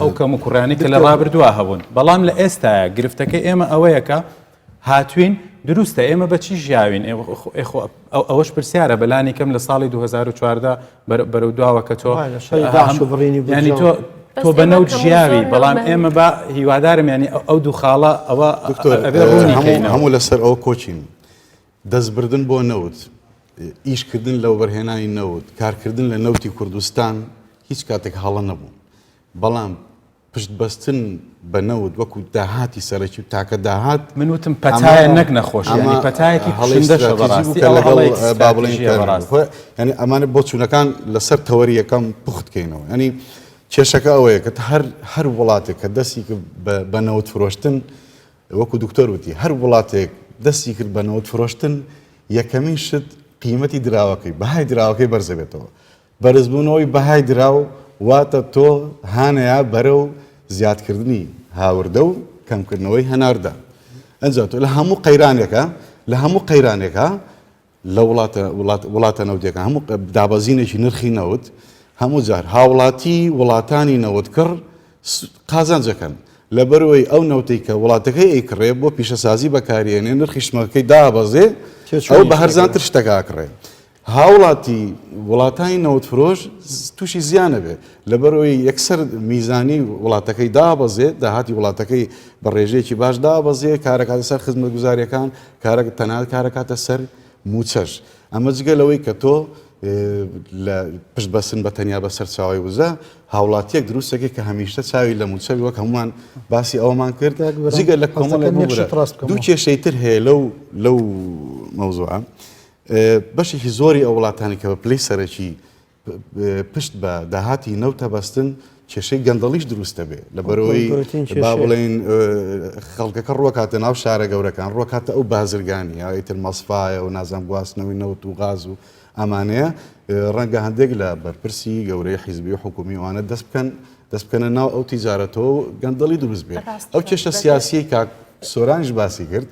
ئەو کەم و کوڕیانی کە لە ڕابردووە هەبوون بەڵام لە ئێستاە گرفتەکەی ئێمە ئەوەیە کە هاتوین دروستە ئێمە بە چی ژیاوین ئەوەش پرسیارە بەلانی کەم لە ساڵی 2014 بەرەو دواوە کە تۆ ینی تۆ تۆ بە نەوت ژیاوی بەڵام ئێمە بە هیوادارم ینی ئەو دوو خاڵە ئەوە دکتۆر هەموو لەسەر ئەوە کۆچین دەستبردن بۆ نەوت ئیشکردن لە وەبەرهێنانی نەوت کارکردن لە نەوتی کوردستان هیچ کاتێک هەڵە نەبوو بەڵام پشت بەستن بە نەوت وەکو داهاتی سەرەکی و تاکە داهات من وتم پەتایە نەک نەخۆشی یانی پەتایەکی هەڵەی کوشندەشە ستراتیجی بوو بەڕاستی کە ئەوە لەگەڵ هەڵەیەکی با بڵێین ستراتیژیە کە بەڕاستی. خۆ یانی ئەمانە بۆچوونەکان لەسەر تەوەری یەکەم پوخت کەینەوە یانی کێشەکە ئەوەیە کە هەر هەر وڵاتێک کە دەستی کرد بە بە نەوت فرۆشتن وەکو دکتۆر وتی هەر وڵاتێک دەستی کرد بە نەوت فرۆشتن یەکەمین شت قیمەتی دراوەکەی بەهای دراوەکەی بەرزەبێتەوە بەرزبوونەوەی بەهای دراو واتە تۆ هانەیە بەرەو زیادکردنی هاوردە و کەمکردنەوەی هەناردە. ئەنجا تۆ لە هەموو قەیرانێکا لە هەموو قەیرانێکا لە وڵاتە وڵاتە نەوتیەکان هەموو دابەزینێکی نرخی نەوت هەموو جار هاوڵاتی وڵاتانی نەوتکڕ قازانجەکەن لەبەرئەوەی ئەو نەوتەی کە وڵاتەکەی ئەیکڕێ بۆ پیشەسازی بەکاریێنێ نرخی شمەکەی دابەزێ ئەو بە هەرزانتر شتەکە ئەکڕێ هاوڵاتی وڵاتانی نەوتفرۆش تووشی زیان ئەبێت، لەبەرئەوەی یەکسەر میزانی وڵاتەکەی دابەزێت، داهاتی وڵاتەکەی بە ڕێژەیەکی باش دابەزێت، کارەکاتە سەر خزمەتگوزارییەکان، کارە تەنانەت کارەکاتە سەر مووچەش. ئەمە جگە لەوەی کە تۆ لە پشت بەستن بە تەنیا بە سەرچاوەی وزە، هاوڵاتییەک دروست دەکەیت کە هەمیشە چاوی لە مووچە بێت، وەک هەموومان باسی ئەوەمان کرد، جگە لە کۆمەڵێک ببورە دوو کێشەی تر هەیە لەو لەو مەوزوعە. بەشێکی زۆری ئەو وڵاتانی کە بە پلەی سەرەکی پشت بە داهاتی نەوتە بەستن کێشەی گەندەڵیش دروست دەبێت لەبەرەوەی با بڵێین خەڵکەکە ڕۆکاتە ناو شارە گەورەکان ڕۆکاتە ئەو بازرگانی ئیتر مەسفایە و نازان گواستنەوەی نەوت و غاز و ئەمانەیە ڕەنگە هەندێک لە بەرپرسی گەورەی حیزبی و حکومی ئەوانە دەست بکەن دەست بکەنە ناو ئەو تیجارەتەوە گەندەڵی دروست بێت ئەو کێشە سیاسیەی کاک سۆرانیش باسی کرد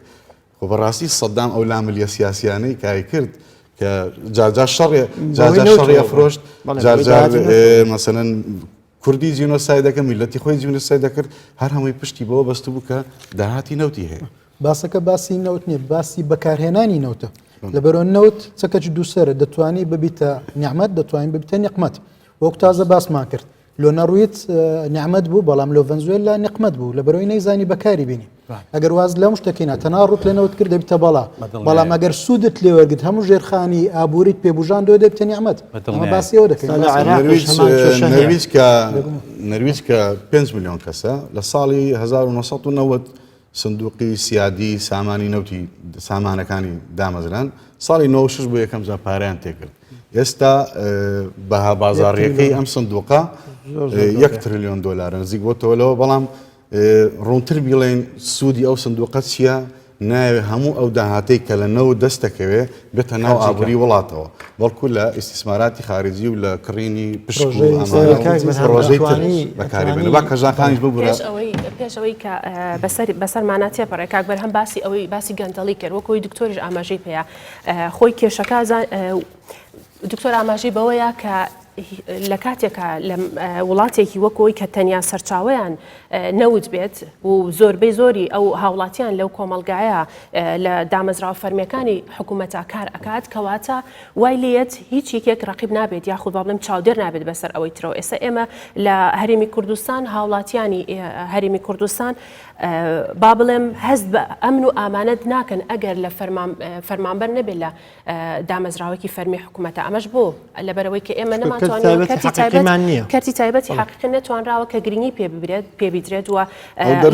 خۆ بەڕاستی سەدام ئەو لاملیە سیاسیانەی کە ئەیکرد کە جارجار شەڕێ جارجار شەڕی ئەفرۆشت جارجار مەسەلەن کوردی جینۆساید دەکرد میلەتی خۆی جینۆساید دەکرد هەر هەمووی پشتی بەوە بەستبوو کە داهاتی نەوتی هەیە. باسەکە باسی نەوت نییە باسی بەکارهێنانی نەوتە لەبەرەوە نەوت چەکەچ دووسەرە دەتوانی ببیتە نیعمەت دەتوانین ببیتە نیقمەت وەک تازە باسمان کرد لۆ نەڕویت نیعمەت بوو بەڵام لۆ ڤەنزوێلا نقمەت بوو لەبەرەوەی نەیزانی بەکاری بینی ئەگەر واز لەم شتەکەینا تەنا ڕوت لە نەوت کرد دەبیتە بەڵا بەڵام ئەگەر سوودت لێوەرگت هەموو ژێرخانی ئابووریت پێبژان دۆ دەبتە نیعمەت ئەمە باسی ئەوە دەکەین نەرویج کە نەرویج کە 5 میلیۆن کەسە لە ساڵی 1990 سندوقی سیادی سامانی نەوتی سامانەکانی دامەزران ساڵی 96 بۆ یەکەم جار پارەیان تێکرد ئێستا بەها بازاڕیەکەی ئەم سندوقە یەک تریلیۆن دۆلارە نزیک بۆتەوە لەوە بەڵام ڕوونتر بیڵێن سوودی ئەو سندوقە چییە؟ ناوێ هەموو ئەو داهاتەی کە لە نەوت دەست دەکەوێ بێتە ناو ئابووری وڵاتەوە بەڵکو لە ئیستیسماراتی خارجی و لە کڕینی پشک و ئەمانە و پڕۆژەی تر بەکاری بێنن. با کەژاخانیش ببورە. پێش ئەوەی پێش. پێش ئەوەی کە بەسەر بەسەرمانا تێپەڕێ کاک بەرهەم باسی ئەوەی باسی گەندەڵی کرد وەک ئەوەی دکتۆریش ئاماژەی پێیە خۆی کێشەکە دکتۆر ئاماژەی بەوەیە کە لە کاتێکا لە وڵاتێکی وەک ئەوی کە تەنیا سەرچاوەیان نەوت بێت و زۆربەی زۆری ئەو هاوڵاتیان لەو کۆمەڵگایە لە دامەزراوە فەرمیەکانی حکوومەتە کار ئەکات کەواتە وای لێت هیچ یەکێک ڕقیب نابێت یاخود با بڵێم چاودێر نابێت بەسەر ئەوەی ترەوە ئێستا ئێمە لە هەرێمی کوردستان هاوڵاتیانی هەرێمی کوردستان با بڵێم هەست بە ئەمن و ئامانەت ناکەن ئەگەر لە فەرمانبەر نەبێت لە دامەزراوەکی فەرمی حکوومەتە ئەمەش بۆ لەبەرەوەی کە ئێمە نەمانتوانیوە کەرتی تایبەتمان نییە کەرتی تایبەتی حەقیقی نەتوانراوە کە گرنگی پێ ببرێت پێ بیدرێت و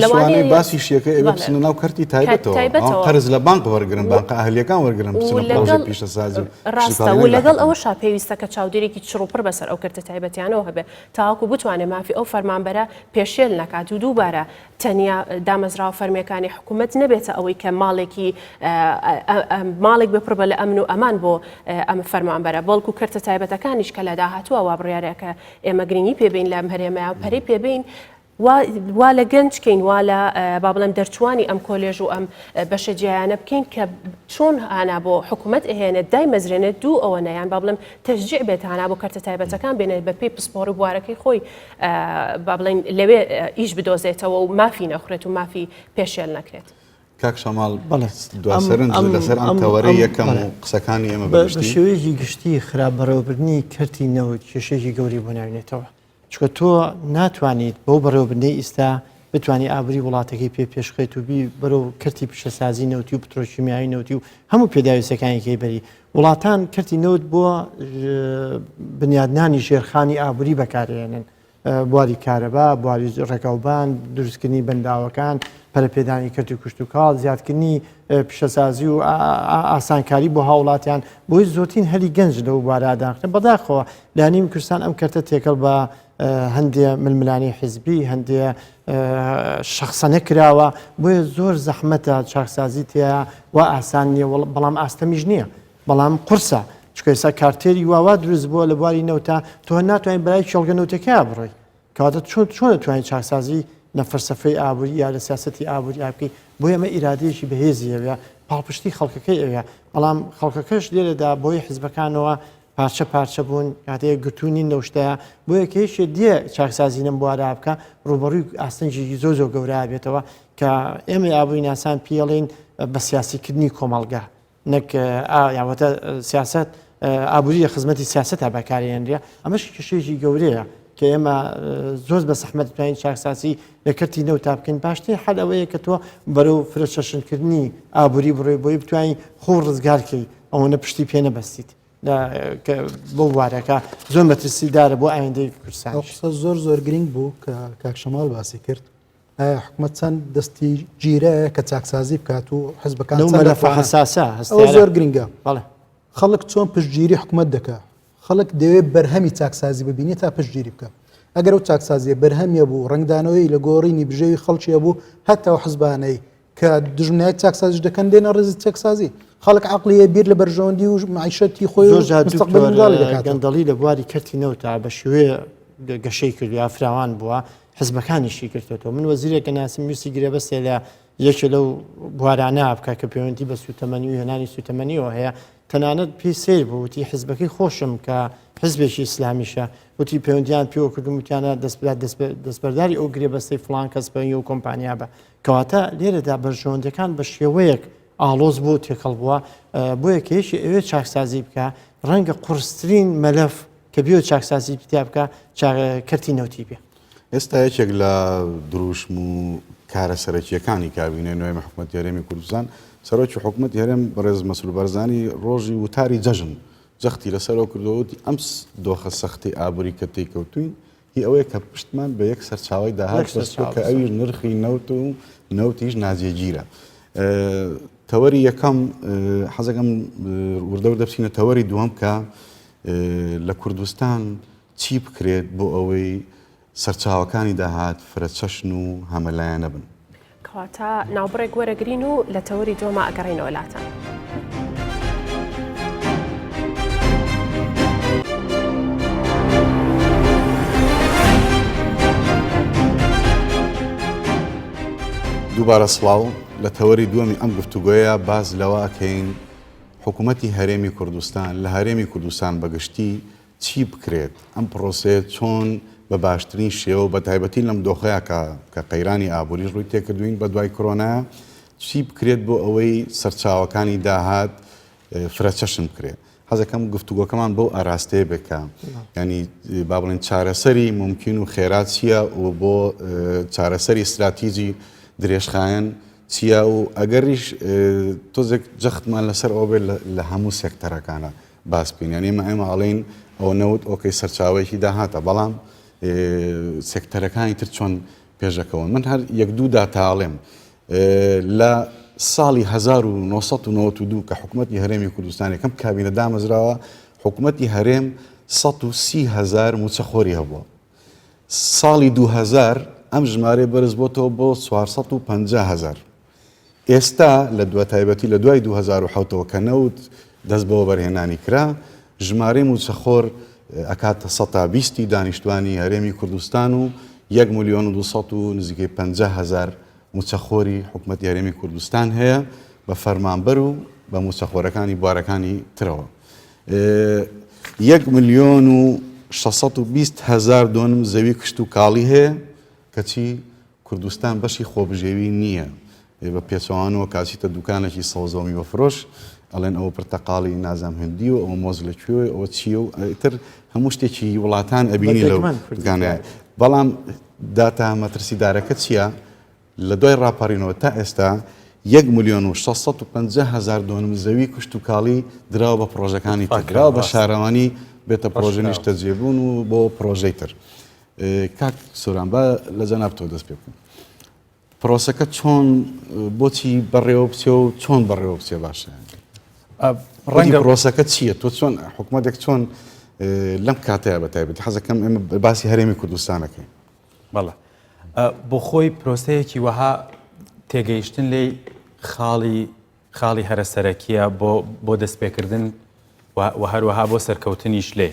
لەوانەیە باسی شیەکە ئێوە بچنە ناو کەرتی تایبەتەوە قەرز لە بانک وەرگرن بانقە ئەهلیەکان وەرگرن بچنە پرۆژەی پیشەسازی و ڕاستە و لەگەڵ ئەوەشا پێویستە کە چاودێرێکی چڕوپڕ بەسەر ئەو کەرتە تایبەتیانەوە هەبێت تاوەکو بتوانێت مافی ئەو فەرمانبەرە پێشێل نەکات و دووبارە تەنیا دامەزراوە فەرمیەکانی حکوومەت نەبێتە ئەوەی کە ماڵێکی ماڵێک بێ پڕ بە لە ئەمن و ئەمان بۆ ئەم فەرمانبەرە بەڵکو کەرتە تایبەتەکانیش کە لە داهاتووە وا بڕیارە کە ئێمە گرنگی پێبین لەم هەرێمەیە پەرەی پێبین وا لە گەنج کەین وا لە با بڵێم دەرچوانی ئەم کۆلێژ و ئەم بەشە جیایانە بکەین کە چۆن هانا بۆ حکوومەت ئەهێنێت دایمەزرێنێت دوو ئەوە نەیان با بڵێم تەشجیع بێت هانا بۆ کەرتە تایبەتەکان بێنێت بە پێی پسپۆڕی بوارەکەی خۆی با بڵێین لەوێ ئیش بدۆزێتەوە و مافی نەخورێت و مافی پێشێل نەکرێت. کاک شەماڵ بەڵێ دوا سەرنج لەسەر ئەم تەوەرەی یەکەم و قسەکانی ئێمە بە گشتی. بە شێوەیەکی گشتی خراپ بەڕێوەبردنی کەرتی نەوت کێشەیەکی گەورەی بۆ ناوێنێتەوە، چونکە تۆ ناتوانیت بەو بەڕێوەبردنەی ئیستا بتوانی ئابووری وڵاتەکەی پێ پێشخەیت و بی بەرەو کەرتی پیشەسازی نەوتی و پترۆکیمیاوی نەوتی و هەموو پێداویستەکانی کەی بەری وڵاتان کەرتی نەوت بۆ بنیادنانی ژێرخانی ئابووری بەکارێنن بواری کارەبا، بواری ڕێگاوبان، دروستکردنی بەنداوەکان، پەرەپێدانی کەرتی کشتوکاڵ، زیادکردنی پیشەسازی و ئاسانکاری بۆ هاوڵاتیان، بۆی زۆرترین هەلی گەنج لەو بوارە داخرێن. بەداخەوە لە هەرێمی کوردستان ئەم کەرتە تێکەڵ بە هەندێ ململانێی حیزبی، هەندێ شەخسەنە کراوە، بۆیە زۆر زەحمەتە چاکسازی تێیا وا ئاسان نییە، بەڵام ئاستەمیش نییە. بەڵام قورسە چونکە ئێستا کارتێری وا وا دروست بووە لە بواری نەوتا تۆ ناتوانین بەلای کێڵگە نەوتەکەیا بڕۆی کەواتە چۆن چۆن دەتوانین چاکسازی لە فەلسەفەی ئابووری یا لە سیاسەتی ئابووری بکەی بۆیە ئەمە ئیرادەیەکی بەهێزی ئەوێ پاڵپشتی خەڵکەکەی ئەوێ بەڵام خەڵکەکەش لێرەدا بۆی حزبەکانەوە پارچە پارچە بوون کاتێ گرتوو نین لەو شتەیە بۆیە کە یەکێ دێ چاکسازی لەم بوارە بکە ڕووبەڕووی ئاستەنگێکی زۆر زۆر گەورە بێتەوە کە ئێمەی ئابووری ناسان پێڵین بە سیاسیکردنی کۆمەڵگا نەک یاوەتە سیاست ئابووری لە خزمەتی سیاسەتا بەکارێنرێ ئەمەش کێشەیەکی گەورەیە کە ئێمە زۆر بە سەحمەت بتوانین چاکسازی لە کەرتی نەوتا بکەین باشترین حل ئەوەیە کە تۆ بەرەو فرەچەشنکردنی ئابووری بڕۆی بۆی بتوانین خۆ ڕزگارکەی ئەوەنە پشتی پێ نەبەستیت بۆ بوارەکە زۆر مەترسیدارە بۆ ئایندەی کوردستان قسە زۆر زۆر گرنگ بوو کە کاک شەماڵ باسی کرد ئایا حکومەت چەند دەستی گیرەیە کە چاکسازی بکات و حزبەکان لەو چەند مەلەفە دەتوانن؟ حەساسە ئەوە هەستیارە زۆر گرنگە بەڵێ خەڵک چۆن پشتگیری حکومەت دەکا خەڵک دەوێت بەرهەمی چاکسازی ببینێت تا پشتگیری بکە ئەگەر ئەو چاکسازیە بەرهەمیە بوو ڕەنگدانەوەی لە گۆڕینی بژێوی خەڵکی هەبوو هەتا ئەو حزبانەی کە دوژمنایەتی چاکسازیش دەکەن دێنە ڕیزی چاکسازی خەڵک عەقڵیە بیر لە بەرژەوەندی و مەعیشەتی خۆی و زۆر جار مستەقبەلی دکتۆر منداڵی دەکاتەوە گەندەڵی لە بواری کەرتی نەوتا بە شێوەیە گەشەی کردووە یا فراوان بووە حزبەکانیشی گرتێتەوە من وەزیرێک ئەناسم ویستی گرێبەستێ لە یەکێ لەو بوارانە بکە کە پەیوەندی بە سوتەمەنی و هێنانی سوتەمەنیەوە هەیە تەنانەت پێی سیر بوو وتی حزبەکەی خۆشم کە حزبێکی ئیسلامیشە وتی پەیوەندیان پێوە کردم وتیانە دەستبەرداری ئەو گرێبەستەی فڵان کەس بە و کۆمپانیا بە کەواتە لێرەدا بەرژەوەندەکان بە شێوەیەک ئاڵۆز بوو تێکەڵ بووە بۆیە کە یەکی ئەوێ چاکسازی بکە ڕەنگە قورسترین مەلەف کە بیەوێت چاکسازی تیا بکا کەرتی نەوتی بێ. ئێستا یەکێک لە دروشم و کارە سەرەکییەکانی کابینەی نوێی حکومەتی هەرێمی کوردستان، سەرۆکی حکومەتی هەرێم بەڕێز مەسرور بارزانی ڕۆژی وتاری جەژن جەختی لەسەرەوە کردەوە وتی ئەم دۆخە سەختی ئابووری کە تێیکەوتوین هی ئەوەیە کە پشتمان بە یەک سەرچاوەی داهات بەستووە کە ئەویش نرخی نەوت و نەوتیش ناجێگیرە. تەوەری یەکەم حەزەکەم وردە وردە بچینە تەوەری دووەم کە لە کوردستان چی بکرێت بۆ ئەوەی سەرچاوەکانی داهات فرەچەشن و هەمەلایەنە بن؟ کەواتە ناوبڕێک وەرەگرین و لە تەوەری دووەما ئەگەڕێینەوە لاتان. دووبارە سڵاو لە تەوەری دووەمی ئەم گفتوگۆیە باس لەوە ئەکەین حکوومەتی هەرێمی کوردستان لە هەرێمی کوردستان بەگشتی چی بکرێت ئەم پرۆسەیە چۆن بە باشترین شێوە بە تایبەتی لەم دۆخەیە کە کە قەیرانی ئابووریش ڕووی تێکردوین بە دوای کۆرۆنا چی بکرێت بۆ ئەوەی سەرچاوەکانی داهات فرەچەشن بکرێت حەزەکەم گفتوگۆکەمان بەو ئاراستەیە بێت کە ینی با بڵێن چارەسەری مومکین و خێرا چییە و بۆ چارەسەری استراتیجی درێژخایەن چییە و ئەگەریش تۆزێک جەختمان لەسەر ئەوە بێت لە هەموو سێکتەرەکانە باس بکەین یعنی ئێمە ئێمە ئەڵێین ئەوە نەوت okay سەرچاوەیەکی داهاتە بەڵام سێکتەرەکانی تر چۆن پێشەکەون من هەر یەک دوو داتا ئەڵێم لە ساڵی 1992 کە حکوومەتی هەرێمی کوردستان یەکەم کابینە دامەزراوە حکوومەتی هەرێم 130 هزار موچەخۆری هەبووە ساڵی 2000 ئەم ژمارەی بەرز بۆتەوە بۆ 450 هزار ئێستا لە دوا تایبەتی لە دوای 2007ەوە کە نەوت دەست بە وەبەرهێنانی کرا ژمارەی موچەخۆر ئەکاتە سەتا بیستی دانیشتوانی هەرێمی کوردستان و یەک ملیۆن و 200 و نزیکەی 50 هزار مووچەخۆری حکومەتی هەرێمی کوردستان هەیە بە فەرمانبەر و بە مووچەخۆرەکانی بوارەکانی ترەوە. یەک ملیۆن و 620 هەزار دۆنم زەوی کشت و کاڵی هەیە کەچی کوردستان بەشی خۆبژێوی نییە بە پێچەوانەوە کاسیتە دوکانێکی سەوزە و میوە فرۆش ئەڵێن ئەوە پرتەقاڵی نازام هندی و ئەوە مۆز لە کوێ ئەوە چییە و ئیتر هەموو شتێکی وڵاتان ئەبینی لەو دوکانە بەڵام داتا مەترسیدارەکە چییە؟ لە دوای ڕاپەڕینەوە تا ئێستا یەک ملیۆن و 650 هەزار دۆنم زەوی کشتوکاڵی دراوە بە پڕۆژەکانی تر، دراوە بە شارەوانی بێتە پڕۆژە نیشتەجێبوون و بۆ پڕۆژەی تر. کاک سۆران با لە جەنابتەوە دەست پێ بکەم. پرۆسەکە چۆن بۆچی بەڕێوە بچێ و چۆن بەڕێوە بچێ باشە؟ ڕەنگە پرۆسەکە چییە؟ تۆ چۆن حکوومەتێک چۆن لەم کاتەیە بە تایبەتی حەزەکەم ئێمە باسی هەرێمی کوردستانەکەین. بەڵێ بۆ خۆی پرۆسەیەکی وەها تێگەیشتن لێی خاڵی خاڵی هەرە سەرەکیە بۆ بۆ دەستپێکردن و هەروەها بۆ سەرکەوتنیش لێ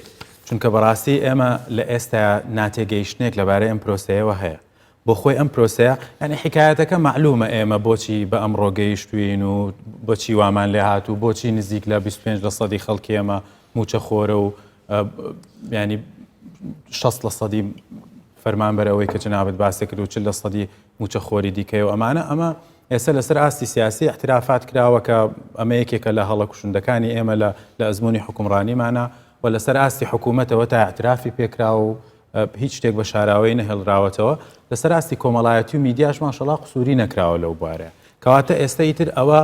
چونکە بەڕاستی ئێمە لە ئێستا ناتێگەیشتنێک لەبارەی ئەم پرۆسەیەوە هەیە بۆ خۆی ئەم پرۆسەیە یعنی حکایەتەکە مەعلومە ئێمە بۆچی بە ئەمڕۆ گەیشتوین و بۆچی وامان لێ هات و بۆچی نزیک لە 25 لە سەدی خەڵکی ئێمە موچەخۆرە و ینی 60 لە سەدی فەرمانبەر ئەوەی کە جەنابت باسی کرد و 40 لە سەدی موچەخۆری دیکەی و ئەمانە ئەمە ئێستا لەسەر ئاستی سیاسی احترافات کراوە کە ئەمە یەکێکە لە هەڵە کوشندەکانی ئێمە لە لە ئەزمموی حکومڕانیمانە و لەسەر ئاستی حکوومەتەوە تا اعترافی پێکراوە و هیچ شتێک بە شاراوەی نەهێڵراوەتەوە لەسەر ئاستی کۆمەڵایەتی و میدیاش ماشەڵا قسووری نەکراوە لەو بوارە کەواتە ئێستا ئیتر ئەوە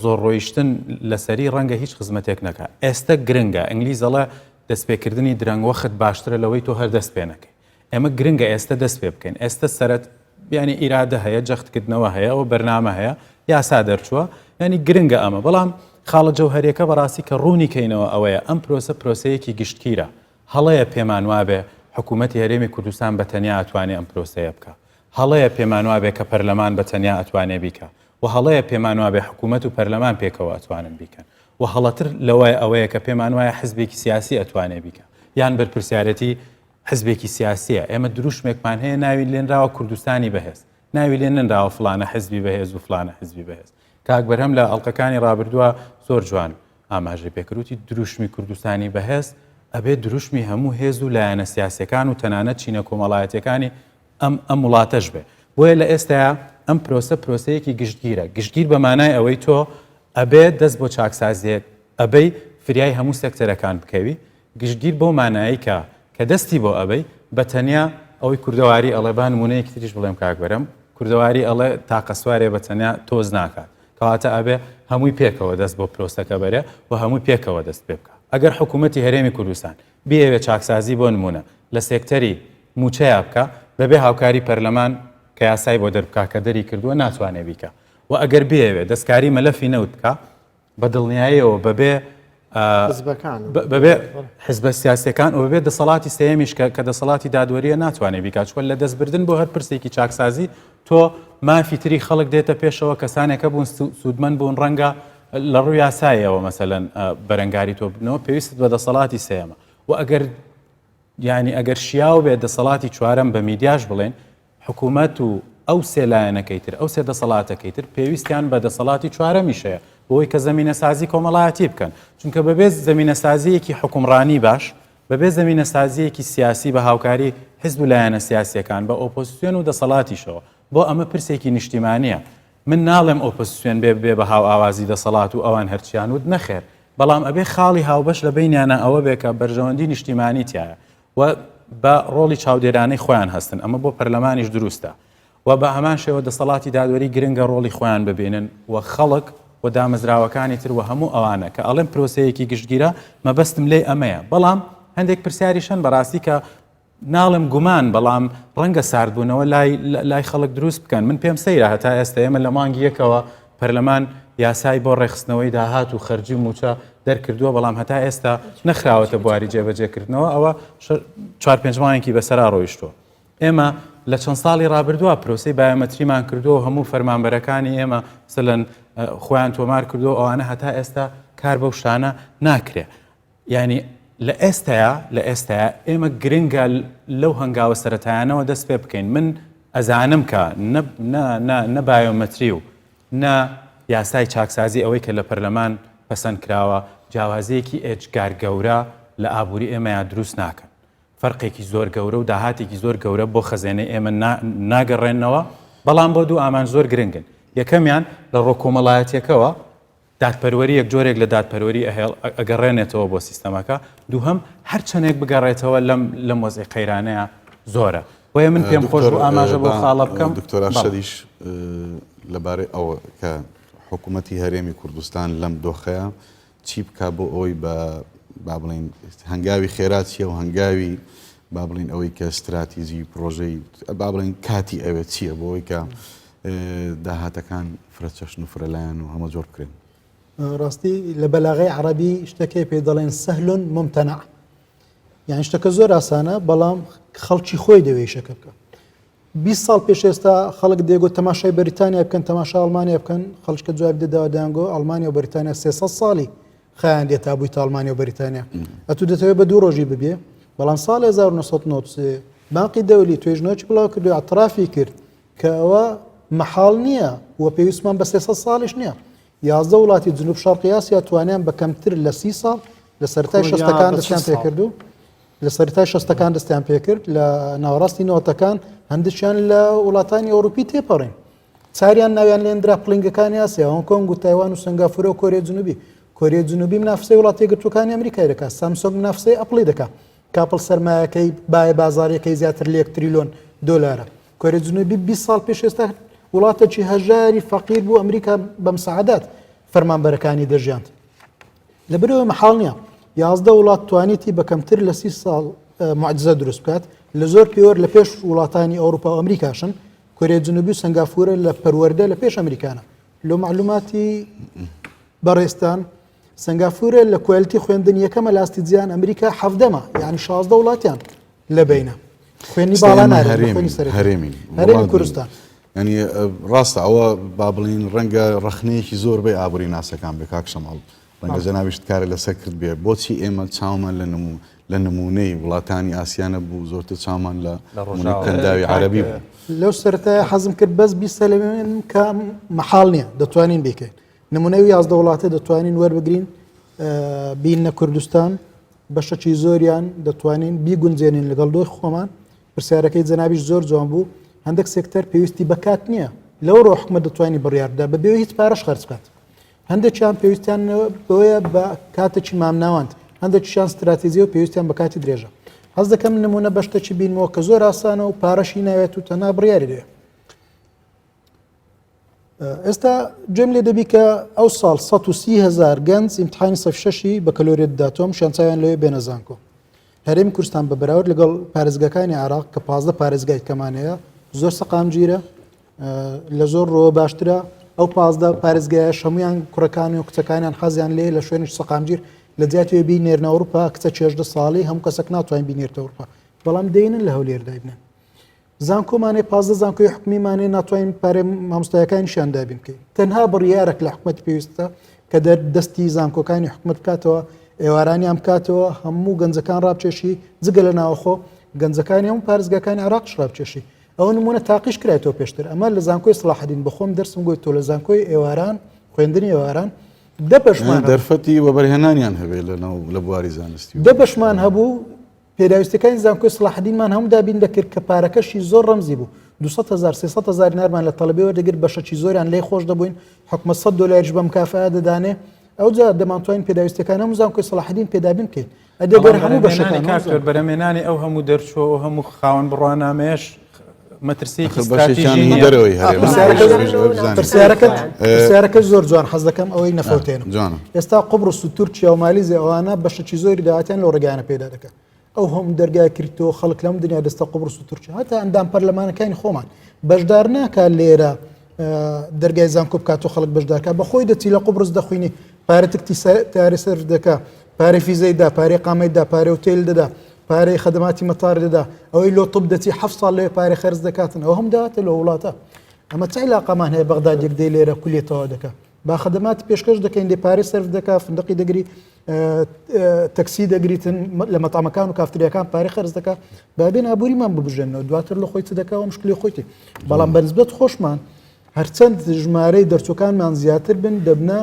زۆر ڕۆیشتن لەسەری ڕەنگە هیچ خزمەتێک نەکە ئێستا گرنگە ئینگلیز ئەڵێ دەستپێکردنی درەنگ وەخت باشترە لەوەی تۆ هەر دەست پێ نەکەی ئێمە گرنگە ئێستا دەست پێ بکەین ئێستا سەرت بیانی ئیرادە هەیە جەختکردنەوە هەیە و بەرنامە هەیە یاسا دەرچووە ینی گرنگە ئەمە بەڵام خاڵە جەوهریەکە بەڕاستی کە ڕوونی کەینەوە ئەوەیە ئەم پرۆسە پرۆسەیەکی گشتگیرە هەڵەیە پێمان وابێ حکوومەتی هەرێمی کوردستان بە تەنیا ئەتوانێ ئەم پرۆسەیە بکا. هەڵەیە پێمان وابێ کە پەرلەمان بە تەنیا ئەتوانێ بیکا و هەڵەیە پێمان وابێ حکوومەت و پەرلەمان پێکەوە ئەتوانن بیکەن و هەڵەتر لەوە ئەوەیە کە پێمان وایە حزبێکی سیاسی ئەتوانێ بیکا یان بەرپرسیارێتی حزبێکی سیاسیە. ئێمە دروشمێکمان هەیە ناوی لێنراوە کوردستانی بەهێز. ناوی لێ نەنراوە فڵانە حزبی بەهێز و فڵانە حزبی بەهێز. کاک بەرهەم لە ئەڵقەکانی ڕابردووە زۆر جوان ئاماژەی پێکرد وتی دروشمی کوردستانی بەهێز ئەبێ دروشمی هەموو هێز و لایەنە سیاسەکان و تەنانەت چینە کۆمەڵایەتیەکانی ئەم ئەم وڵاتەش بێ بۆیە لە ئێستایا ئەم پرۆسە پرۆسەیەکی گشتگیرە گشتگیر بە مانای ئەوەی تۆ ئەبێ دەست بۆ چاکسازیەک ئەبەی فریای هەموو سێکتەرەکان بکەوی گشتگیر بەو مانایەی کە کە دەستی بۆ ئەبەی بە تەنیا ئەوەی کوردەواری ئەڵێ با نموونەیەکی تریش بڵێم کاک بەرەم کوردەواری ئەڵێ تاقە سوارێ بە تەنیا تۆز ناکات کەواتە ئەبێ هەمووی پێکەوە دەست بۆ پرۆسەکە بەرێ و هەمووی پێکەوە دەست پێ بکا ئەگەر حکوومەتی هەرێمی کوردستان بیەوێ چاکسازی بۆ نموونە لە سێکتەری مووچەیا بکا بەبێ هاوکاری پەرلەمان کە یاسای بۆ دەربکا کە دەری کردووە ناتوانێ بیکا و ئەگەر بیەوێ دەستکاری مەلەفی نەوت بکا بە دڵنیاییەوە بەبێ بەبێ حزبە سیاسەکان و بەبێ دەسەڵاتی سێیەمیش کە کە دەسەڵاتی دادوەریە ناتوانێت بیکات چوە لە دەستبردن بۆ هەر پرسێکی چاکسازی تۆ مافی تری خەڵک دێتە پێشەوە کەسانێکە بوون سوودمەند بوون ڕەنگە لە ڕووی یاسایەوە مەسەلەن بەرەنگاری تۆ بنەوە پێویست بە دەسەڵاتی سێیەمە و ئەگەر یعنی ئەگەر شیاو بێت دەسەڵاتی چوارەم بە میدیاش بڵێن حکوومەت و ئەو سێ لایەنەکەی تر، ئەو سێ دەسەڵاتەکەی تر پێویستیان بە دەسەڵاتی چوارەمیش هەیە بۆی کە زەمینەسازی کۆمەڵایەتی بکەن. چونکە بەبێ زەمینەسازییەکی حوکمڕانی باش، بەبێ زەمینەسازییەکی سیاسی بە هاوکاری حیزب و لایەنە سیاسییەکان، بە ئۆپۆزسیۆن و دەسەڵاتیشەوە، بۆ ئەمە پرسێکی نیشتیمانییە. من ناڵێم ئۆپۆزسیۆن بێ ببێ بە هاوئاوازی دەسەڵات و ئەوان هەرچیان وت، نەخێر، بەڵام ئەبێ خاڵی هاوبەش لە بەینیانا ئەوە بێ کە بەرژەوەندی نیشتیمانی تیایە و بە ڕۆڵی چاودێرانەی خۆیان هەستن، ئەمە بۆ پەرلەمانیش دروستە و بە هەمان شێوە دەسەڵاتی دادوەری گرنگە ڕۆڵی خۆیان ببینن و خەڵک و دامەزراوەکانی تر و هەموو ئەوانە کە ئەڵێم پرۆسەیەکی گشتگیرە مەبەستم لێی ئەمەیە، بەڵام هەندێک پرسیاریش هەن بەڕاستی کە ناڵێم گومان بەڵام ڕەنگە ساردبوونەوە لای لای خەڵک دروست بکەن من پێم سەیرە هەتا ئێستا ئێمە لە مانگی یەکەوە پەرلەمان یاسای بۆ ڕێکخستنەوەی داهات و خەرجی و موچە دەرکردووە بەڵام هەتا ئێستا نەخراوەتە بواری جێبەجێکردنەوە ئەوە چوار پێنج مانگێکی بەسەرا ڕۆیشتووە ئێمە لە چەند ساڵی ڕابردووە پرۆسی بایۆمەتریمان کردووە هەموو فەرمانبەرەکانی ئێمە سەلەن خۆیان تۆمار کردو ئەوانە هەتا ئێستا کار بەو شتانە ناکرێ یانی لە ئێستایا لە ئێستایا ئێمە گرنگە لەو هەنگاوە سەرەتایانەوە دەست پێ بکەین من ئەزانم کە نە نە نە نە بایۆمەتری و نە یاسای چاکسازی ئەوەی کە لە پەرلەمان پەسەند کراوە جیاوازیەکی ئێجگار گەورە لە ئابووری ئێمەیا دروست ناکەن فەرقێکی زۆر گەورە و داهاتێکی زۆر گەورە بۆ خەزێنەی ئێمە ناگەڕێنەوە بەڵام بۆ دوو ئامانج زۆر گرنگن یەکەمیان لە ڕۆ کۆمەڵایەتیەکەوە دادپەروەرییەک جۆرێک لە دادپەروەری ئەهێڵ ئەگەڕێنێتەوە بۆ سیستەمەکە، دووهەم هەر چەندێک بگەڕێتەوە لەم لەم وەزعی قەیرانەیە زۆرە. بۆیە من پێم خۆش دکتۆر بوو ئاماژە بەو با خاڵە بکەم. دکتۆر بەڵێ. ئەرشەدیش لەبارەی ئەوە کە حکوومەتی هەرێمی کوردستان لەم دۆخەیە چی بکا بۆ ئەوەی بە با بڵێین هەنگاوی خێرا چییە و هەنگاوی با بڵێین ئەوەی کە ستراتیجی پڕۆژەی با بڵێین کاتی ئەوێ چییە بۆ ئەوەی کە داهاتەکان فرە چەشن و فرەلایەن و هەمەجۆر بکرێن. ڕاستی لە بەلاغەی عەڕەبی شتەکەی پێ دەڵێن سهل ممتنع یان شتەکە زۆر ئاسانە بەڵام خەڵکی خۆی دەوێ شەکە بکە 20 ساڵ پێش ئێستا خەڵک دێگۆ تەماشای بەریتانیا بکەن تەماشا ئەڵمانیا بکەن خەڵکە جواب دەداوە دەیانگۆ ئەڵمانیا و بەریتانیا 300 ساڵی خیان دێت تا بووی ئەڵمانیا و بەریتانیا ئەتو دەتەوێت بە دوو ڕۆژی ببێ بەڵام ساڵ 1993 بانقی دەولی توێژنەوەی بڵاو کردو اعترافی کرد کە ئەوە مەحاڵ نییە و پێویستمان بە 300 ساڵیش نییە. 11 وڵاتی جنوب شەرقی ئاسیا توانیان بە کەمتر لە سی ساڵ لە سەرەتای کۆریا شەستەکان بە چل دەستیان ساڵ. پێکرد و لە سەرەتای شەستەکان دەستیان پێکرد لە ناوەڕاستی نەوەتەکان هەندێکیان لە وڵاتانی ئەوروپی تێپەڕین چاریان ناویان لێندرا پڵینگەکانی ئاسیا هۆنگ کۆنگ و تایوان و سنگافورە و کۆریای جنوبی کۆریای جنوبی منافسەی وڵاتە یەکگرتووەکانی ئەمریکای دەکات سامسۆنگ منافسەی ئەپڵی دەکات کە ئەپڵ سەرمایەکەی بایە بازاریەکەی زیاتر لە یەک تریلۆن دۆلارە کۆریای جنوبی 20 ساڵ پێش ئێستا وڵاتێکی هەژاری فەقیر بوو ئەمریکا بە مساعدات فەرمانبەرەکانی دەژیاند لەبەرئەوەی مەحاڵ نییە 11 وڵات توانیتی بە کەمتر لە سی ساڵ معجزە دروست بکات لە زۆر پێوەر لە پێش وڵاتانی ئەوروپا و ئەمریکاشن کۆریای جنوبی و سنگافورە لە پەروەردە لە پێش ئەمریکانە لۆ معلوماتی بەڕێزتان سنگافورە لە quality خوێندن یەکەمە لاستی جیان ئەمریکا حەفدەمە یعنی 16 وڵاتیان لە بینە خوێنی باڵا هەرێمی هەرێمی کوردستان ینی ڕاستە ئەوە با بڵین ڕەنگە ڕخنەیەکی زۆر بێ ئابووری ناسەکان بێ کاک شەماڵ ڕەنگە جەنابیشت کارە لەسەر کرد بێ بۆچی ئێمە چاومان لە نمو لە نمونەی وڵاتانی ئاسیانە بوو زۆرتر چاومان لە کەنداوی عەربی بوو لەو سەرەتای حەزم کرد بەس بیسەلمێنم کە مەحاڵ نییە دەتوانین بیکەین نمونەی 11 وڵاتە دەتوانین وەربگرین بینە کوردستان بەشەکی زۆریان دەتوانین بیگونجێنین لەگەڵ دۆخی خۆمان پرسیارەکەی جەنابیش زۆر جوان بوو هەندێک سێکتەر پێویستی بە کات نییە لەو ڕۆ حکومەت دەتوانانی بڕیار بدا بەبێ هیچ پارەش خەرج بکات هەندێکیان پێویستیان بەوەیە بە کاتێکی مامناوەند هەندێکیان ستراتیزی و پێویستیان بە کاتی درێژە حەز دەکەم نمونە بە شتێکی بینمەوە کە زۆر ئاسانە و پارەشی ناوێت و تەنها بڕیاری دەوێت ئێستا گوێم لێ دەبی کە ئەو ساڵ 130 هزار گەنج ئیمتحانی سەف شەشی بەکەلۆریەت داتۆم شیان چاویان لەوێ بێنە زانکۆ هەرێمی کوردستان بە بەراورد لەگەڵ پارێزگاکانی عێراق کە 15 پارێزگای کەمان هەیە زۆر سەقامگیرە لە زۆر ڕۆوە باشترە ئەو 15 پارێزگایە هەمویان کوڕەکانی و کچەکانیان حەزیان لێ لە شوێنش سەقامگیر لە جیاتی بینێرنە ئەوروپا کچە چێژدە ساڵی هەموو کەسێک ناتوانین بینێرتە ئەوروپا بەڵام دێنن لە هەولێر دایبنن زانکۆمان هەیە 15 زانکۆی حکومیمان هەیە ناتوانین پارەی مامۆستایەکانیشیان دابین بکەین تەنها بڕیارێک لە حکومەت پێویستە کە دەر دەستی زانکۆکانی حکومەت بکاتەوە ئێوارانیان بکاتەوە هەموو گەنجەکان ڕابچێشی جگە لە ناوەخۆ گەنجەکانی هەموو پارێزگاکانی عراقش ڕابچێشی. ئەوە نمونە تاقیش کرایتەوە پێشتر ئەمە لە زانکۆی سڵاحەدین بەخۆم دەرسم گوت تۆ لە زانکۆی ئێواران خوێندنی ئێواران دە بەشمان دەرفەتی وەبەرهێنانیان هەبێت لە ناو لە بواری زانستی دە بەشمان هەبوو پێداویستەکانی زانکۆی سڵاحەدینمان هەموو دابین دەکرد کە پارەکەشی زۆر ڕەمزی بوو 200 هزار 300 هزار دینارمان لە تەڵەبی وەردەگرت بەشەکی زۆریان لێ خۆش دەبووین حکومەت 100 دۆلاریش بە مکافئە دەدانێ ئەوجا دەمانتوانین پێداویستەکان هەموو زانکۆی سەڵاحەدین پێدابین بکەین ئەدەگەر هەموو بەشەکان کاکتۆر بەرەمێنانی ئەو هەموو دەرچووە ئەو هەموو خاوەن بڕوانامەیەش مەترسیەکی ستراتیژی دەرەوەی هەرێم پرسیارەکەت پرسیارەکە زۆر جوان حەز دەکەم ئەوەی نەفەوتێنم ئێستا قوبرس و تورکیا و مالیزیا ئەوانە بەشەکی زۆری داهاتیان لەو ڕێگایانە پەیدا دەکەن ئەو هەم دەرگای کریپتۆ خەڵک لەم دنیا دەستە قوبرس و تورکیا هەتا ئەندام پەرلەمانەکانی خۆمان بەشدار ناکات لێرە دەرگای زانکۆ بکات و خەڵک بەشدارکە بە خۆی دەچی لە قوبرس دەخوینی پارە تکتی تاری سەرف دەکا پارەی فیزەی دا پارەی قامەی دا پارە هوتێل دەدا پارەی خەدەماتی مەتار دەدا ئەوەی لۆ طب دەچی هەفت ساڵ لێ پارە خەرج دەکاتن ئەو هەم داهاتە لە وڵاتە ئەمە چ علاقەمان هەیە بەغداد یەک دەی لێرە کولیەتەوە دەکا با خەدەماتی پێشکەش دەکەین دێ پارەی سەرف دەکا فندقی دەگری تەکسی دەگریتن لە مەتامەکان و کافتریەکان پارەی خەرج دەکا بابێن ئابووریمان ببژێنەوە دواتر لە خۆی چ دەکا و مشکلی خۆیتی بەڵام بەنسبەت خۆشمان هەرچەند ژمارەی دەرچوەکانمان زیاتر بن دەبنە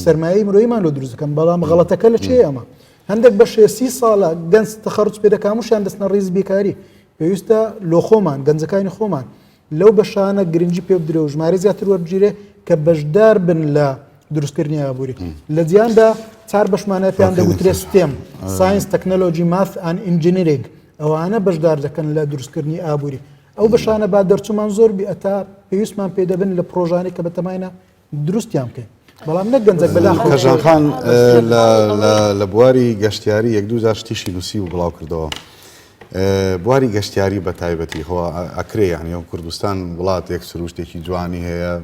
سەرمایەی مرۆیمان لۆ دروست دەکەن بەڵام غەڵەتەکە لە چێ ئەمە هەندێک بەشێ سی ساڵە گەنج تەخەڕج پێ دەکا هەمووشیان دەستنە ڕیز بێکاری پێویستە لۆ خۆمان گەنجەکانی خۆمان لەو بەشانە گرنگی پێ بدرێ و ژمارە زیاتر وەربگیرێ کە بەشدار بن لە دروستکردنی ئابووری لە جیهاندا چار بەشمانە پێیان دەگوترێ STEM science technology math and engineering ئەوانە بەشدار دەکەن لە دروستکردنی ئابووری ئەو بەشانە با دەرچوومان زۆر بی ئەتا پێویستمان پێ دەبن لە پرۆژانەی کە بەتەماینە دروستیان بکەین بەڵام نەک گەنجەک بەداخەوە کەژان خان لە بواری گەشتیاری یەک دوو جار شتیشی نووسی و بڵاو کردەوە بواری گەشتیاری بە تایبەتی خۆ ئەکرێ یعنی ئەو کوردستان وڵاتێک سروشتێکی جوانی هەیە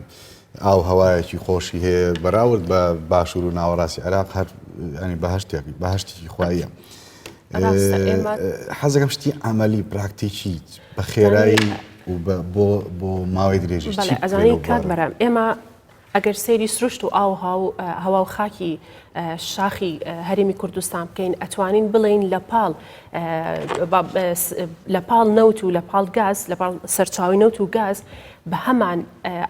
ئاو هەوایەکی خۆشی هەیە بەراورد بە باشوور و ناوەڕاستی عێراق هەر ینی بەهشتێک بەهشتێکی خواییە حەزەکەم شتی عملی پراکتیکی بە خێرایی و بۆ بۆ ماوەی درێژی ئەزانی کاک بەرام ئێمە ئەگەر سەیری سروشت و ئاو هەوا و خاکی شاخی هەرێمی کوردستان بکەین ئەتوانین بڵین لە پاڵ لە پاڵ نەوت و لە پاڵ گاز لە پاڵ سەرچاوی نەوت و گاز بە هەمان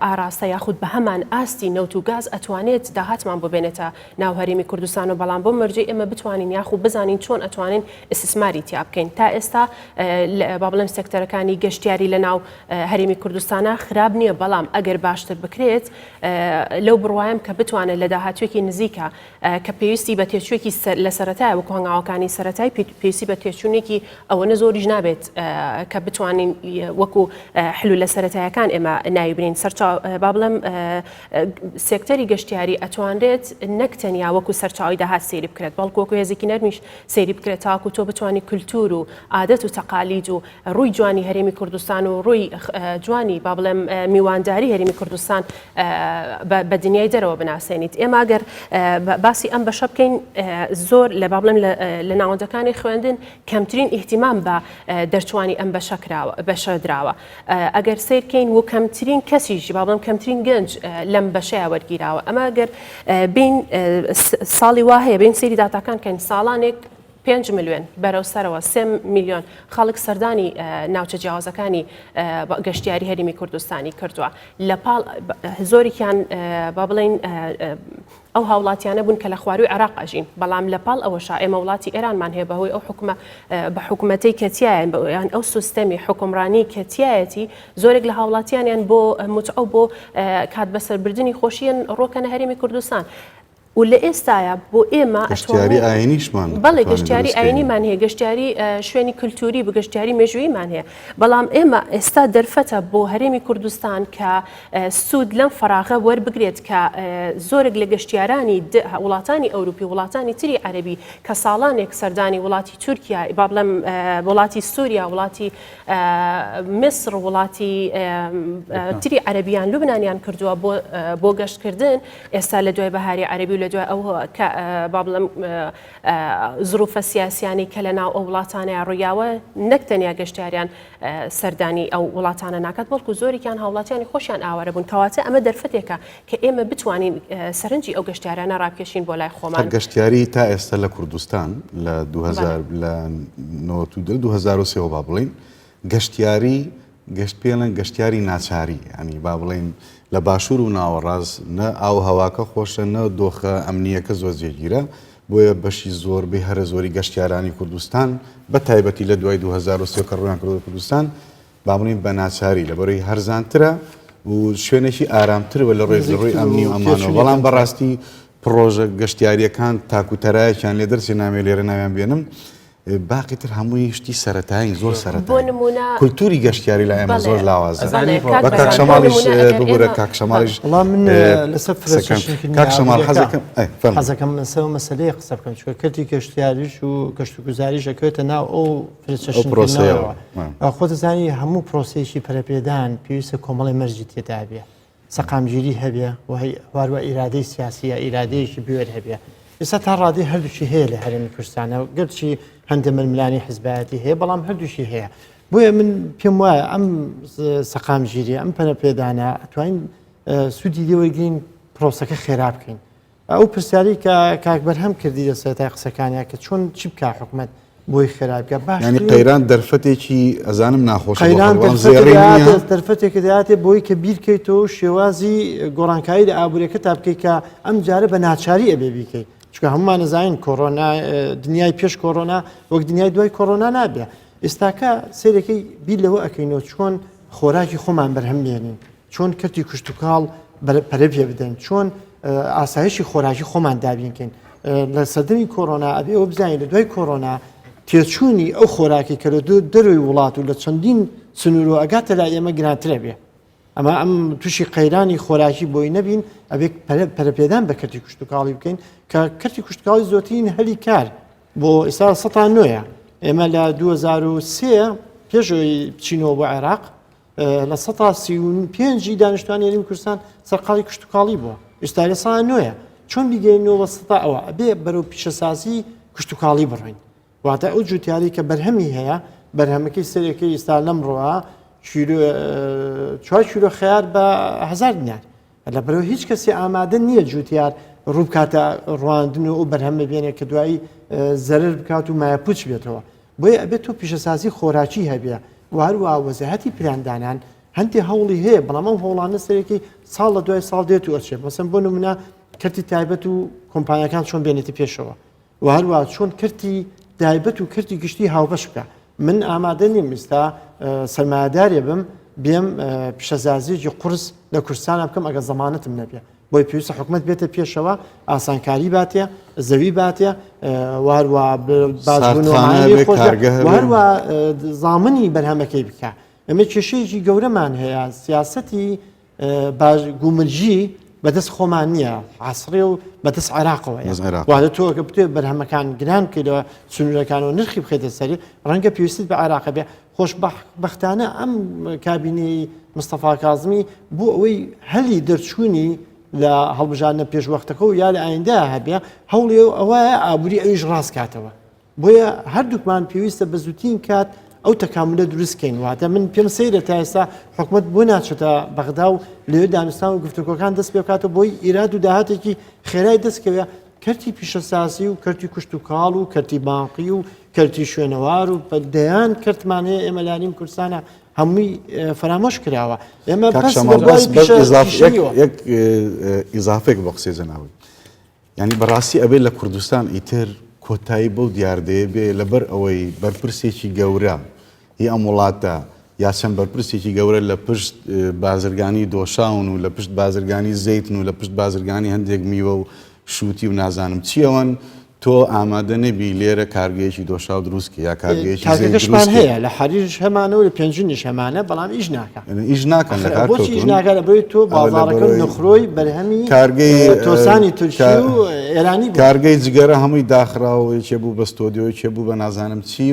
ئاراستە یاخود بە هەمان ئاستی نەوت و گاز ئەتوانێت داهاتمان بۆ بێنێتە ناو هەرێمی کوردستان و بەڵام بۆ مەرجەی ئێمە بتوانین یاخود بزانین چۆن ئەتوانین ئیستیسماری تیا بکەین تا ئێستا با بڵێم سێکتەرەکانی گەشتیاری لە ناو هەرێمی کوردستانە خراپ نییە بەڵام ئەگەر باشتر بکرێت لەو بڕوایم کە بتوانێت لە داهاتوێکی نزیکە کە پێویستی بە تێچووێکی لە سەرەتایە وەکو هەنگاوەکانی سەرەتای پێویستی بە تێچوونێکی ئەوەنە زۆریش نابێت کە بتوانین وەکو حلولە سەرەتایەکان ئێمە ناوی بنین سەرچاو با بڵێم سێکتەری گەشتیاری ئەتوانرێت نەک تەنیا وەکو سەرچاوی داهات سەیری بکرێت بەڵکو وەکو هێزێکی نەرمیش سەیری بکرێت تاکو تۆ بتوانی کولتور و عادەت و تەقالید و ڕووی جوانی هەرێمی کوردستان و ڕووی جوانی با بڵێم میوانداری هەرێمی کوردستان بە دنیای دەرەوە بناسێنیت ئێمە ئەگەر باسی ئەم بەشە بکەین زۆر لە با بڵێم لە ناوەندەکانی خوێندن کەمترین ئیهتیمام بە دەرچوانی ئەم بەشە کراوە بەشە دراوە ئەگەر سیرکەین و کەمترین کەسیش با بڵێم کەمترین گەنج لەم بەشەیە وەرگیراوە ئەمە گەر بین ساڵی وا هەیە بین سەیری داتاکان کەین ساڵانێک 5 ملیۆن بەرەو سەرەوە 3 میلیۆن خەڵک سەردانی ناوچە جیاوازەکانی گەشتیاری هەرێمی کوردستانی کردووە لە پاڵ زۆرێکیان با بڵین ئەو هاوڵاتیانە بوون کە لە خوارووی عێراق ئەژین، بەڵام لە پاڵ ئەوەشا ئێمە وڵاتی ئێرانمان هەیە بەهۆی ئەو حوکمە بە حکومەتەی کە تیایە یان ئەو سوستەمی حوکمڕانی کە تیایەتی زۆرێک لە هاوڵاتیانیان بۆ موتعە و بۆ کات بەسەربردنی خۆشیان ڕۆکەنە هەرێمی کوردستان. و لە ئێستایا بۆ ئێمە گەشتیاری ئاینیشمان بەڵێ گەشتیاری ئاینیمان هەیە گەشتیاری شوێنی کللتوری بە گەشتیاری مێژوویمان هەیە بەڵام ئێمە ئێستا دەرفەتە بۆ هەرێمی کوردستان کە سوود لەم فەراغە وەربگرێت کە زۆرێک لە گەشتیارانی وڵاتانی ئەوروپی وڵاتانی تری عەرەبی کە ساڵانێک سەردانی وڵاتی تورکیا با بڵێم وڵاتی سووریا وڵاتی میسر وڵاتی تری عەرەبیان لوبنانیان کردووە بۆ گەشتکردن ئێستا لە دوای بەهاری عەرەبی و لە دوای ئەو با بڵێم زروفە سیاسیانی کە لە ناو ئەو وڵاتانەیە ڕوویاوە نەک تەنیا گەشتیاریان سەردانی ئەو وڵاتانە ناکات، بەڵکو زۆرێکیان هاوڵاتیانی خۆشیان ئاوارە بوون، کەواتە ئەمە دەرفەتێکە کە ئێمە بتوانین سەرنجی ئەو گەشتیارانە ڕابکێشین بۆ لای خۆمان. گەشتیاری تا ئێستا لە کوردستان لە 2000 لە 92 2003 با بڵین گەشتیاری گەشت پێڵێن گەشتیاری ناچاری ینی با بڵێین لە باشوور و ناوەڕاست نە ئاو هەواکە خۆشە نە دۆخە ئەمنیەکە زۆر جێگیرە بۆیە بەشی زۆربەی هەرە زۆری گەشتیارانی کوردستان بە تایبەتی لە دوای 2023 کە ڕویان کردوە کوردستان با بڵێین بە ناچاری لەبەرەی هەرزانترە و شوێنێکی ئارامتر و لە ڕووی لە ڕووی ئەمنی و ئەمانەوە بەڵام بەڕاستی پڕۆژە گەشتیاریەکان تاکو تەرایەکیان لێ دەرچێ نامێ لێرە ناویان بێنم باقی تر هەمووی شتی سەرەتایین زۆر بۆ سەرەتایین نمونە کولتوری گەشتیاری لای ئێمە بەڵێ زۆر لاوازە بەڵێ کاک بە کاک بەرهام بۆ شەماڵیش نمونە ئەگەر ببورە ئێمە کاک بەڵێ شەماڵیش وەڵا من لەسەر قسەکەم فرەچەشنکردنی کاک شەماڵ ئابووریەکە حەزەکەم ئەی فەرموو. حەزەکەم لەسەر ئەو مەسەلەیە قسە بکەم چونکە کەرتی گەشتیاریش و گەشتوگوزاریش ئەکەوێتە ناو ئەو ئەو پرۆسەیەوە فرەچەشنکردنەوە خۆت دەزانی هەموو پرۆسەیەکی پەرەپێدان پێویستە کۆمەڵی مەرجی تێدا بێ سەقامگیری هەبێ و هەروە ئیرادەی سیاسی یا ئیرادەیەکی بوێر هەبێ ئێستا تا ڕادەی هەردووکی هەیە لە هەرێمی کوردستانە گەرچی هەندێ ململانی حزبایەتی هەیە بەڵام هەردووکی هەیە بۆیە من پێم وایە ئەم سەقامگیری ئەم پەرەپێدانە ئەتوانین سوودی لێوەرگین پرۆسەکە خێرا بکەین ئەو پرسیارەی کە کاک بەرهەم کردی لە سەرەتای قسەکانیا کە چۆن چی بکا حکومەت بۆی خێرا بکا ینی باشترین قەیران دەرفەتێکی ئەزانم ناخۆشە بۆ قەیران خەڵک بەڵام دەرفەتێک زێڕی نییە دەیاتێ دەرفەتێک دەیاتێ بۆی کە بیرکەیتەوە و شێوازی گۆڕانکاری لە ئابووریەکە تا بکەیت کە ئەم جارە بە ناچاری ئەبێ بیکەی چونکە هەمومان ئەزانین کۆرۆنا دنیای پێش کۆرۆنا وەک دنیای دوای کۆرۆنا نابێ ئێستاکە سەیرەکەی بیر لەوە ئەکەینەوە چۆن خۆراکی خۆمان بەرهەم بێنین چۆن کەرتی کشتوکاڵ پەرە پێ بدەین، چۆن ئاسایشی خۆراکی خۆمان دابین کەین. لە سەردەمی کۆرۆنا ئەبێ ئەوە بزانین لە دوای کۆرۆنا تێچوونی ئەو خۆراکی کە لە دەروی وڵات و لە چەندین سنوورەوە ئەگاتە لای ئێمە گرانترە بێ. ئەمە ئەم تووشی قەیرانی خۆراکی بۆی نەبین ئەبێ پەرەپێدان بە کەرتی کشتتوکاڵی بکەین کە کەرتی کشتتوکاڵی زۆرترین هەلی کار بۆ ئێستا سەتا نۆیە ئێمە لە 2023 پێشەوەی بچینەوە بۆ عێراق 35% ی دانیشتوانی هەرێمی کوردستان سەرقاڵی کشتوکاڵی بووە، ئێستا 9% ە. چۆن بیگەینەوە بە سەتا ئەوە؟ ئەبێ بەرەو پیشەسازی کشتوکاڵی بڕۆین. واتە ئەو جوتیارەی کە بەرهەمی هەیە، بەرهەمەکەی سەرەکەی ئێستا لەمڕۆوە کیلۆ چوار کیلۆ خەیار بە هەزار دینار. لەبەرئەوە هیچ کەسێ ئامادە نییە جوتیار ڕووبکاتە ڕواندن و ئەو بەرهەمە بێنێ کە دوایی زەرەر بکات و مایەپوچ بێتەوە. بۆیە ئەبێت تۆ پیشەسازی خۆراکی هەبێ و هەروەها وەزارەتی پلاندانان هەندێ هەوڵی هەیە بەڵام ئەو هەوڵانە سەرەکی ساڵ لە دوای ساڵ دێت و ئەچێت مەسەن بۆ نمونە کەرتی تایبەت و کۆمپانیاکان چۆن بێنێتە پێشەوە و هەروەها چۆن کەرتی تایبەت و کەرتی گشتی هاوبەش بکە من ئامادە نیم ئێستا سەرمایەدارێ بم بێم پیشەسازیەکی قورس لە کوردستانە بکەم ئەگەر زەمانەتم نەبێ بۆی پێویستە حکومەت بێتە پێشەوە ئاسانکاری باتێ زەوی باتێ وهروە هەروە زامنی بەرهەمەکەی بکە ئەمە کێشەیەکی گەورەمان هەیە سیاستی گومرگی بەدەست خۆمان نییە عسرێ و بەدەست عێراقەوە وادە تۆ کە بتێ بەرهەمەکان گران بکەیتەوە سنوورەکان و نرخی بخێتە سەری ڕەنگە پێویستت بە عێراقە بێ خۆشبەختانە ئەم کابینەی مستەفا کازمی بۆ ئەوەی هەلی دەرچوونی لە هەڵبژاردنە پێشوەختەکە و یا لە ئایندە هەبێ هەوڵی ئەوە ئابووری ئەویش ڕاست کاتەوە بۆیە هەردووکمان پێویستە بە زووترین کات ئەو تەکاملە دروست کەین واتە من پێم سەیرە تا ئێستا حکومەت بۆ ناچێتە بەغدا و لەوێ دانوستان و گفتوگۆکان دەست پێ بکاتەوە بۆی ئیراد و داهاتێکی خێرای دەست کەوێ کەرتی پیشەسازی و کەرتی کشتوکاڵ و کەرتی بانقی و کەرتی شوێنەوار و دەیان کەرتمان هەیە ئێمە لاریم کوردستانە هەمووی فەرامۆش کراوە ئێمە یەک ئیزافێک بۆ قسەی جەنابت یانی بەڕاستی ئەبێ لە کوردستان ئیتر کۆتایی بەو دیاردەیە بێ لەبەر ئەوەی بەرپرسێکی گەورە هی ئەم وڵاتە یا چەند بەرپرسێکی گەورە لە پشت بازرگانی دۆشاون و لە پشت بازرگانی زەیتن و لە پشت بازرگانی هەندێک میوە و شووتی و نازانم چیەوەن تۆ ئامادە نەبی لێرە کارگەیەکی دۆشاو دروست کەی یا کارگەیەکی زەیت کارگەکەشمان هەیە لە حەریرش هەمانە و لە پێنجوینیش هەمانە بەڵام ئیش ناکا ئیش ناکەن لە کار بۆچی ئیش ناکا لەبەرئەوەی تۆ بازاڕەکە نخرۆی بەرهەمی کارگەی تۆسانی تورکی و ئێرانی بوو کارگەی جگەرە هەمووی داخراوە یەکێ بوو بە ستۆدیۆ یەکێ بوو بە نازانم چی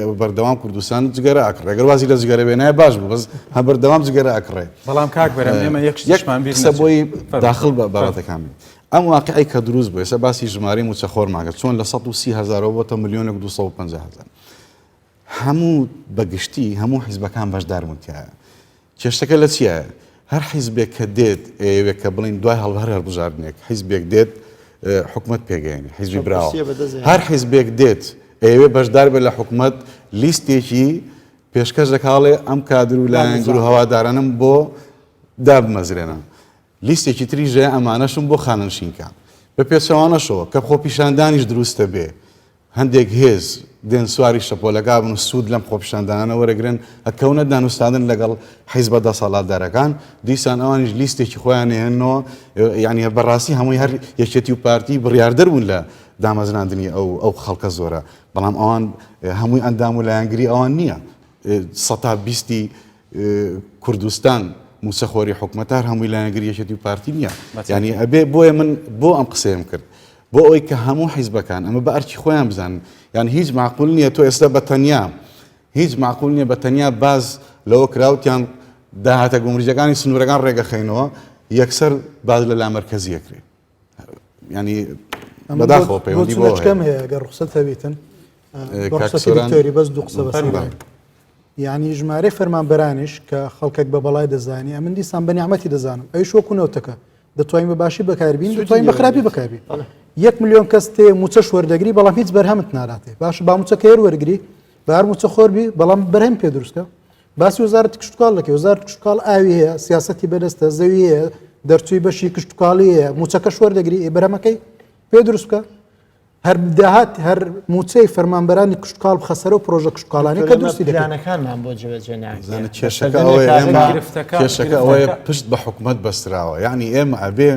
و بەردەوام کوردستان جگەرە ئەکڕێ گەر وازی لە جگەرە بێنایە باش بوو بەس هە بەردەوام جگەرە ئەکڕێ بەڵام کاک بەرەم ئێمە یەک شتیشمان بیر قسە بۆی داخڵ بە بابەتەکان بین ئەم واقیعەی کە دروست بوو، ئێستا باسی ژمارەی مووچەخۆرمان کرد، چۆن لە 130 هەزارەوە بۆتە ملیۆنێک و 250 هەزار. هەموو بە گشتی هەموو حیزبەکان بەشدار بوون تیایا. کێشەکە لە چیایە؟ هەر حیزبێک کە دێت ئەیەوێت کە بڵین دوای هەڵ هەر هەڵبژاردنێک حیزبێک دێت حکومەت پێگەیەنێ حیزبی براوە. هەر حیزبێک دێت ئەیەوێت بەشدار بێت لە حکومەت لیستێکی. پێشکەش دەکاڵێ ئەم کادر و لایەنگر و هەوادارانم بۆ دابمەزرێنە. لیستێکی تریش هەیە ئەمانەشم بۆ خانەنشین کە. بە پێچەوانەشەوە کە خۆپیشاندانیش دروستە بێ هەندێک هێز دێن سواری شەپۆلەکە بن و سوود لەم خۆپیشاندانانە وەرەگرن ئەکەونە دانوستاندن لەگەڵ حیزبە دەسەڵاتدارەکان دیسان ئەوانیش لیستێکی خۆیان ئەهێننەوە یعنی بەڕاستی هەمووی هەر یەکێتی و پارتی بڕیاردەر بوون لە دامەزراندنی ئەو ئەو خەڵکە زۆرە بەڵام ئەوان هەمووی ئەندام و لایەنگری ئەوان نییە سەتا بیستی کوردستان موچەخۆری حکومەتە هەر هەمووی لایەنگری یەکێتی و پارتی نییە یعنی ئەبێ بۆیە من بۆ ئەم قسەیەم کرد بۆ ئەوەی کە هەموو حیزبەکان ئەمە بە ئەرکی خۆیان بزانن یان هیچ معقول نییە تۆ ئێستا بە تەنیا هیچ معقول نییە بە تەنیا باز لەوە کراوتیان داهاتە گومرجەکانی سنوورەکان ڕێگەخەینەوە یەکسەر باز لە لامەرکەزیەکرێ ینی بەداخەوە پەیوەندی بۆ کەم هەیە گەر ڕوخسەت هەبیتن دکتۆری بەس دوو قسە بەس یعنی ژمارەی فەرمانبەرانیش کە خەڵکێک بە بەڵای دەزانی ئەمن دیسان بە نیعمەتی دەزانم ئەویش وەکو نەوتەکە دەتوانین بە باشی بەکاربین دەتوانین بە خراپی بەکاربین یەک ملیۆن کەس تێ موچەش وەردەگری بەڵام هیچ بەرهەمت ناداتێ باش با موچەکە هەر وەرگری بار موچە خۆربی بەڵام بەرهەم پێ دروستکە باسی وەزارەتی کشتوکاڵ دەکەی وەزارەتی کشتوکاڵ ئاوی هەیە سیاسەتی بەدەستە زەوی هەیە دەرچووی بەشی کشتوکاڵی هەیە موچەکەش وەردەگری ئێ بەرهەمەکەی پێ دروست بکە هەر داهات هەر موچەی فەرمانبەرانی کشتوکاڵ بخە سەر و پرۆژە کشتوکاڵانی کە دروستی دەکەن. پلانەکانمان بۆ جێبەجێ ناکرێن. کێشەکە ئەوەیە ئێمە کێشەکە ئەوەیە پشت بە حکومەت بەستراوە یعنی ئێمە ئەبێ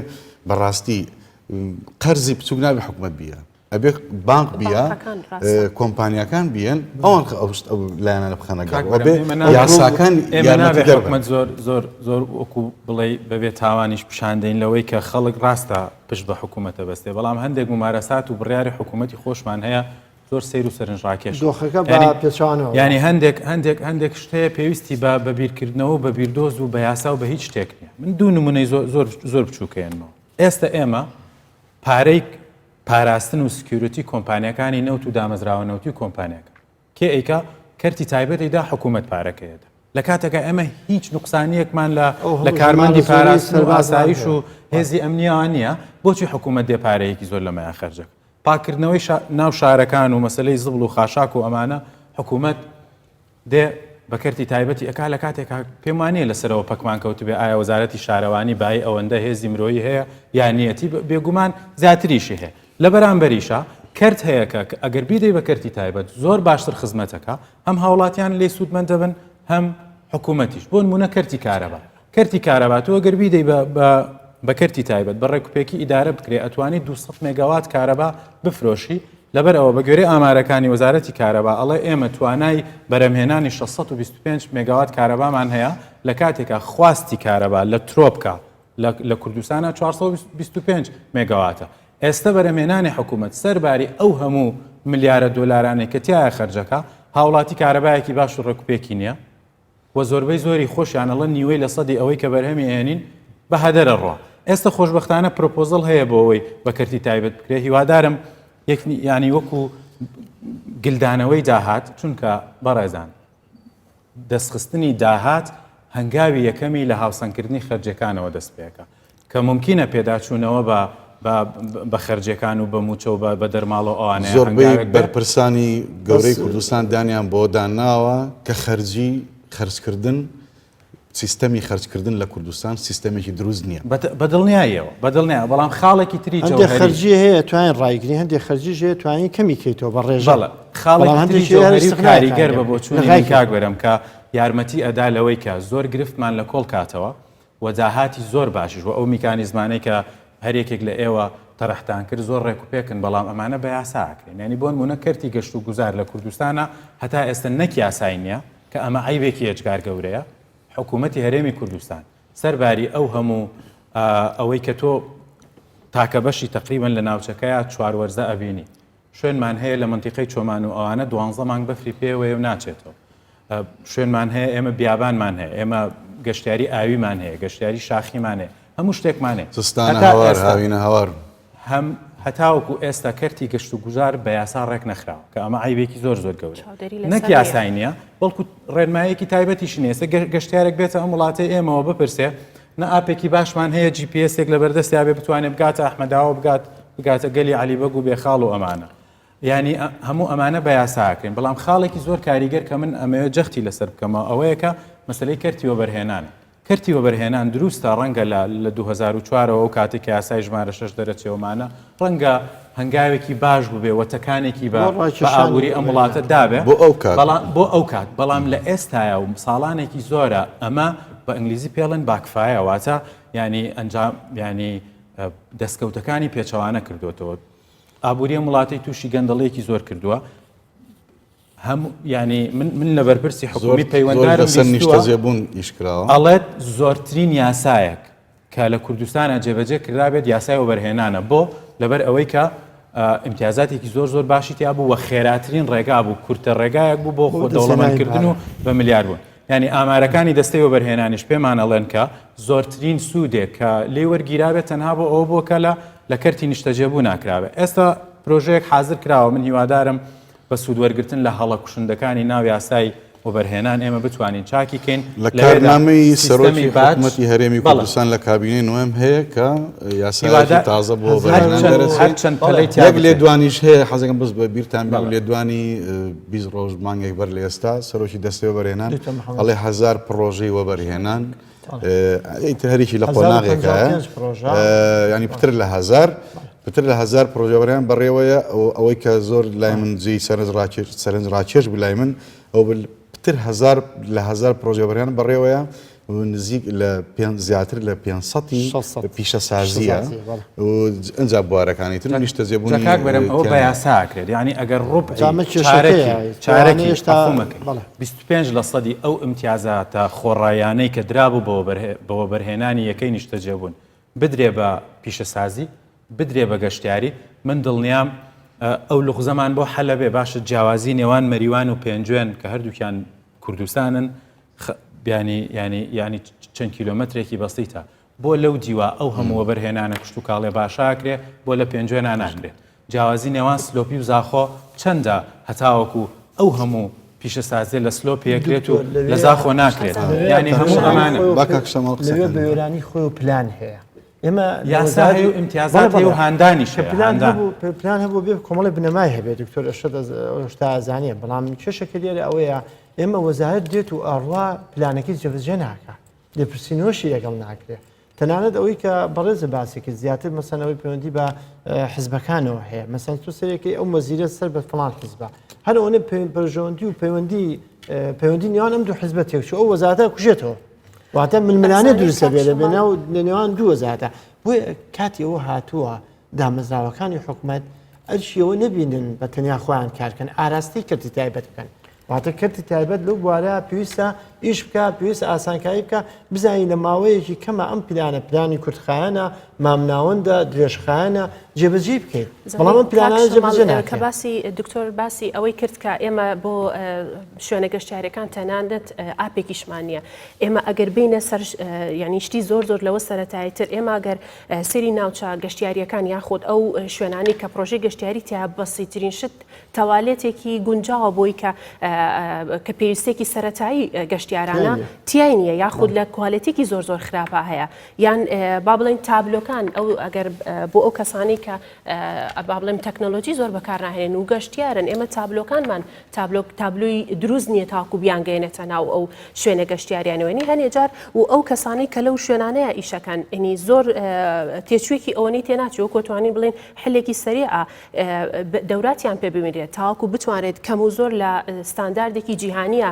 بەڕاستی قەرزی بچوک نابێ حکومەت بیە ئەبێ بانق بیە کۆمپانیاکان بیەن ئەوان ئەو لایەنانە بخەنە گەڕ ئەبێ یاساکان یارمەتی دەر بن. زۆر زۆر زۆر وەکو بڵێ بەبێ تاوانیش پیشاندەین لەوەی کە خەڵک ڕاستە پشت بە حکوومەتە بەستێ بەڵام هەندێک ممارەسات و بڕیاری حکوومەتی خۆشمان هەیە زۆر سەیر و سەرنجڕاکێش دۆخەکە بە پێچەوانەوە ینی هەندێک هەندێک هەندێک شت هەیە پێویستی بە بە بیرکردنەوە بە بیردۆز و بە یاسا و بە هیچ شتێک نییە من دوو نمونەی زۆر زۆر زۆر بچووکەیەنمەوە ئێستا ئێمە پارەی پاراستن و security کۆمپانیاکانی نەوت و دامەزراوە نەوتی و کۆمپانیاکان کێ ئەیکا؟ کەرتی تایبەت ئەیدا حکوومەت پارەکەی ئەدا لە کاتێکا ئێمە هیچ نوقسانیەکمان لە لە کارمەندی پاراستن و ئاسایش و هێزی ئەمنیەوە نییە بۆچی حکوومەت دێ پارەیەکی زۆر لەمەیان خەرجەکە پاکردنەوەی ناو شارەکان و مەسلەی زبڵ و خاشاک و ئەمانە حکوومەت دێ بە کەرتی تایبەتی ئەکا لە کاتێکا پێم وانیە لەسەرەوە پەکمان کەوتبێ ئایا وەزارەتی شارەوانی بایی ئەوەندە هێزی مرۆیی هەیە یا نیەتی بێگومان زیاتریشی هەیە لە بەرامبەریشا کەرت هەیە کە ئەگەر بیدەی بە کەرتی تایبەت زۆر باشتر خزمەتەکە هەم هاوڵاتیان لێ سوودمەند دەبن هەم حکوومەتیش بۆ نمونە کەرتی کارەبا کەرتی کارەبا تۆ ئەگەر بیدەی بە کەرتی تایبەت بە ڕێکوپێکی ئیدارە بکرێ ئەتوانی 200 مێگاوات کارەبا بفرۆشی لەبەر ئەوە بە گوێرەی ئامارەکانی وەزارەتی کارەبا ئەڵێ ئێمە توانای بەرەمهێنانی 625 مێگاوات کارەبامان هەیە لە کاتێکا خواستی کارەبا لە ترۆپکا لە کوردستانە 425 مێگاواتە ئێستا بەرەمێنانی حکوومەت سەرباری ئەو هەموو ملیارە دۆلارانەی کە تایە خەرجەکە هاوڵاتی کارەبایەکی باش و ڕێکوپێکی نییە و زۆربەی زۆری خۆشیان ئەڵێن نیوەی لە سەدی ئەوەی کە بەرهەمی ئەهێنین بە هەدەر ئەڕوا. ئێستە خۆشبەختانە proposal هەیە بۆ ئەوەی بە کەرتی تایبەت بکرێ هیوادارم یەک ینی وەکو گلدانەوەی داهات چونکە بەڕێزان دەستخستنی داهات هەنگاوی یەکەمی لە هاوسەنگکردنی خەرجەکانەوە دەست پێەکە کە مومکینە پێداچوونەوە بە بە خەرجیەکان و بە مووچە و بە دەرماڵە و ئەوانەیە زۆربەی هەنگاوێک بێ. بەرپرسانی گەورەی کوردستان دانیان بەوە داناوە کە خەرجی خەرجکردن سیستەمی خەرجکردن لە کوردستان سیستەمێکی دروست نییە. بە دڵنیاییەوە بە دڵنیایەوە بەڵام خاڵێکی تری هەندێک جەوهەری خەرجی هەیە توانین ڕایگری هەندێک خەرجیش هەیە توانین کەمی کەیتەوە بە ڕێژە بەڵێ بەڵام خاڵێکی تری هەندێکی هەیە جەوهەری و استغناء کاریگەر بە لێ بۆچوونی من لغای کاک کەیتەوە. بەرەم کە یارمەتی ئەدا لەوەی کە زۆر گرفتمان لە کۆڵ کاتەوە و داهاتی زۆر باشیش و ئەو میکانیزمانەی کە هەر یەکێک لە ئێوە تەرحتان کرد زۆر ڕێک و پێکن بەڵام ئەمانە بە یاسا ئەکرێن یانی بۆ نموونە کەرتی گەشت و گوزار لە کوردستانا هەتا ئێستا نەک یاسای نییە کە ئەمە عەیبێکی ئێجگار گەورەیە حکوومەتی هەرێمی کوردستان سەرباری ئەو هەموو ئەوەی کە تۆ تاکە بەشی تقریبا لە ناوچەکەیا چوار وەرزە ئەبینی شوێنمان هەیە لە مەنتیقەی چۆمان و ئەوانە دوانزە مانگ بەفری پێوەیە و ناچێتەوە. شوێنمان هەیە ئێمە بیابانمان هەیە ئێمە گەشتیاری ئاویمان هەیە گەشتیاری شاخیمان هەیە هەموو شتێکمان هەیە زستانە هەتا هەوار ئێستا هاوینە هەوار. هەم هەتاوەکو ئێستا کەرتی گەشت و گوزار بە یاسا ڕێک نەخراوە کە ئەمە عەیبێکی زۆر زۆر گەورەیە چاودێری نەک لەسەر نییە. یاسای نییە بەڵکو ڕێنمایەکی تایبەتیشی نییە ئێستا گەشتیارێک بێتە ئەم وڵاتەی ئێمەوە بپرسێ نە ئاپێکی باشمان هەیە GPS ێک لە بەردەستیا بێ بتوانێ بگاتە ئەحمەداوە بگات بگاتە گەلی عەلی بەگ و بێخاڵ و ئەمانە. یانی هەموو ئەمانە بە یاسا ئەکرێن، بەڵام خاڵێکی زۆر کاریگەر کە من ئەمەوێت جەختی لەسەر بکەمەوە ئەوەیە کە مەسەلەی کەرتی وەبەرهێنانە. کەرتی وەبەرهێنان دروستە ڕەنگە لە لە 2004 ەوە ئەو کاتێک کە یاسای ژمارە شەش دەرەچێ ومانە ڕەنگە هەنگاوێکی باش بووبێ و تەکانێکی بە بۆ بە ڕاکێشانی ئابووری ئەم وڵاتە وەبەرهێنان. دابێ بۆ ئەو کات بەڵام بۆ ئەو کات بەڵام لە ئێستایا و ساڵانێکی زۆرە ئەمە بە ئینگلیزی پێڵێن backfire واتە یانی ئەنجام یانی دەستکەوتەکانی پێچەوانە کردوێتەوە ئابووری ئەم وڵاتەی تووشی گەندەڵیەکی زۆر کردووە هەموو ینی من من لە بەرپرسی حکومی پەیوەندارم لەسەر نیشتەجێبوون ئیش کراوە ئەڵێت زۆرترین یاسایەک کە لە کوردستانە جێبەجێ کرابێت یاسای وەبەرهێنانە بۆ لەبەر ئەوەی کە ئیمتیازاتێکی زۆر زۆر باشی تیا بوو و خێراترین ڕێگا بوو کورتە ڕێگایەک بوو بۆ خۆ دەوڵەمەندکردن و بە ملیار بوون. یانی ئامارەکانی دەستەی وەبەرهێنانیش پێمان ئەڵێن کە زۆرترین سوودێک کە لێی وەرگیرابێت تەنها بۆ ئەوە بووە کە لە لە کەرتی نیشتەجێبوون ناکرابێت. ئێستا پرۆژەیەک حازر کراوە من هیوادارم بە سوود وەرگرتن لە هەڵە کوشندەکانی ناو یاسای وەبەرهێنان ئێمە بتوانین چاکی کەین لە لەوێدا کارنامەی سیستەمی سەرۆکی باج حکومەتی هەرێمی بەڵێ کوردستان لە کابینەی نۆیەم هەیە کە یاسایەکی هیوادار تازە بۆ وەبەرهێنان هەرچەند دەرەچێت. هەرچەند پەلەی تیا یەک بکرێت. لێدوانیش هەیە حەزەکەم بەس بە بیرتان بێ بەڵێ. لێدوانی 20 ڕۆژ مانگێک بەر لە ئێستا سەرۆکی دەستەی وەبەرهێنان دکتۆر محەممەد. ئەڵێ هەزار پڕۆژەی وەبەرهێنان ئیتر هەرێکی لە هەزار و قۆناغێکایە 55 پڕۆژە. ینی پتر لە هەزار پتر لە هەزار پڕۆژە وەبەرهێنان بەڕێوەیە ئەوەی کە زۆر لای من جێی سەرنج ڕاکێش سەرنج ڕاکێش بوو لای من ئەو پتر هەزار لە هەزار پڕۆژە وەبەرهێنان بەڕێوەیە و نزیک لە پێ زیاتر لە 500 600 پیشەسازیە پیشەسازیە، بەڵێ. و ئینجا بوارەکانی تر نیشتەجێبوونی جا کاک بەرەم ئەوە بە تیانە. یاسا ئەکرێت یعنی ئەگەر ڕوبعی جا ئەمە کێشەکەیە. چارەکی چارەکی هێشتا عەفومەکەی بەڵێ. 25 لە سەدی ئەو ئیمتیازاتە خۆڕایانەی کە درابوو بە وەبەرهێ- بە وەبەرهێنانی یەکەی نیشتەجێبوون بدرێ بە پیشەسازی بدرێ بە گەشتیاری من دڵنیام ئەو لوغزەمان بۆ حەلە بێ باشە جیاوازی نێوان مەریوان و پێنجوێن کە هەردووکیان کوردستانن بیانی ینی ینی چەند کیلۆمەترێکی بەسیتە بۆ لەو دیوا ئەو هەموو وەبەرهێنانە کشتوکاڵێ باشاکرێ بۆ لە پێنجوێنا ناکرێت جیاوازی نێوان سلۆپی و زاخۆ چەندە هەتاوەکو ئەو هەموو پیشەسازیە لە سلۆپی ئەکرێت و لە زاخۆ ناکرێت یانی هەموو ئەمانە با کاک شەماڵ قسە لەوێ کەن. بە وێرانی خۆی و پلان هەیە ئێمە لە یاسا هەیە و وەزارەتی- ئیمتیازات بەڵێ، هەیە و بەڵێ. هاندانیش کە هەیە، پلان هاندان. هەبوو پلان هەبوو بێ کۆمەڵی بنەمای هەبێت دکتۆر ئەرشەد ئەو شتە ئەزانێ بەڵام کێشەکە لێرە ئەوەیە ئێمە وەزارەت دێت و ئەڕوا پلانەکەی جێبەجێ ناکا لێپرسینەوەشی لەگەڵ ناکرێ تەنانەت ئەوەی کە بەڕێزە باسی کرد زیاتر مەسەن ئەوەی پەیوەندی بە حزبەکانەوە هەیە مەسەن تۆ سەرەکەی ئەو وەزیرە سەر بە فڵان حزبە هەر ئەوەنە بەرژەوەندی و پەیوەندی پەیوەندی نێوان ئەم دوو حزبە تێکچوو ئەو وەزارەتە کوژێتەوە واتە ململانێ دروستە بێ لە بێناو لە نێوان دوو وەزارەتە بۆیە کاتی ئەوە هاتووە دامەزراوەکانی حکومەت ئەرکی ئەوە نەبینن بە تەنیا خۆیان کارکەن ئاراستەی کەرتی تایبەت بکەن واتە کەرتی تایبەت لەو بوارە پێویستە ئیش بکە پێویست ئاسانکاری بکە بزانین لە ماوەیەکی کەمە ئەم پلانە پلانی کورتخایەنە مامناوەندە درێژخایەنە جێبەجێ بکەیت بەڵام ئەم پلانە جێبەجێ کە باسی دکتۆر باسی ئەوەی کرد کە ئێمە بۆ شوێنە گەشتیارەکان تەنانەت ئاپێکیشمان نییە ئێمە ئەگەر بینە سەر یعنی شتی زۆر زۆر لەوە سەتاییتر ئێمە ئەگەر سری ناوچە گەشتیاریەکان یاخود ئەو شوێنانی کە پرۆژەی گەشتیاری تیا بەسیترین شت تەوالێتێکی گونجاوە بۆی کە کە پێویستێکی سەتایی گەشتیارانە تیای نییە یاخود لە کوالێتێکی زۆر زۆر خراپە هەیە یان با بڵێن تابلۆکان ئەو ئەگەر بۆ ئەو کەسانی کە با بڵێم تەکنەلۆجی زۆر بەکارناهێنن و گەشتیارن ئێمە تابلۆکانمان تابلۆ تابلۆی دروست نییە تاکو بیانگەێنێتە ناو ئەو شوێنە گەشتیاریانەوەنی هەنێ جار و ئەو کەسانی کە لەو شوێنانەیە ئیشەکان ئەنی زۆر تێچوویەکی ئەوەنەی تێناچی وەکو توانین بڵێن حلێکی سەریعە دەوراتیان پێ ببینرێت تاوەکو بتوانێت کەم و زۆر لە ستانداردێکی جیهانیە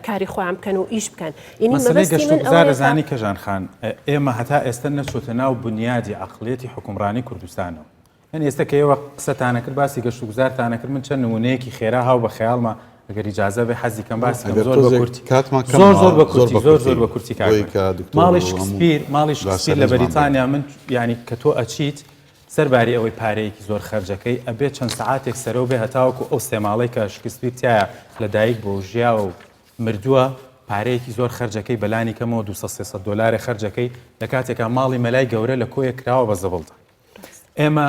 کاری خۆیان بکەن و ئیش بکەن. ئینی مەسەلەی مەبەستی من گەشتوگوزار ئەوەیە کە. ئەزانی کەژان خان ئێمە هەتا ئێستە نەچۆتە ناو بونیادی عەقڵیەتی حوکمڕانی کوردستانەوە یانی ئێستە کە ئێوە قسەتانە کرد باسی گەشتوگوزارتانە کرد من چەند نمونەیەکی خێرا هاو بە خەیاڵما ئەگەر ئیجازە بێ حەزی کەم باسی کەم ئەگەر زۆر بە تۆزێک کورتی کاتمان کەم زۆر زۆر ماوە بە زۆر کورتی بە زۆر زۆر کورتی بە کورتی کاک بۆی بەرهەم. کە دکتۆر ماڵی و هەموو شکسپیر ماڵی با شکسپیر لە سەرنجمان بێت. بەریتانیا من یانی کە تۆ ئەچیت سەرباری ئەوەی پارەیەکی زۆر خەرجەکەی، ئەبێ چەند سەعاتێک سەرەو بێ هەتاوەکو ئەو سێ ماڵەی کە شکسپیر تیایا لە دایک بووە و ژیاوە و مردووە، پارەیەکی زۆر خەرجەکەی بەلانی کەمەوە دووسەد سێسەد دۆلارێ خەرجەکەی، لە کاتێکا ماڵی مەلای گەورە لە کۆیە کراوە بە زبڵدا. ئێمە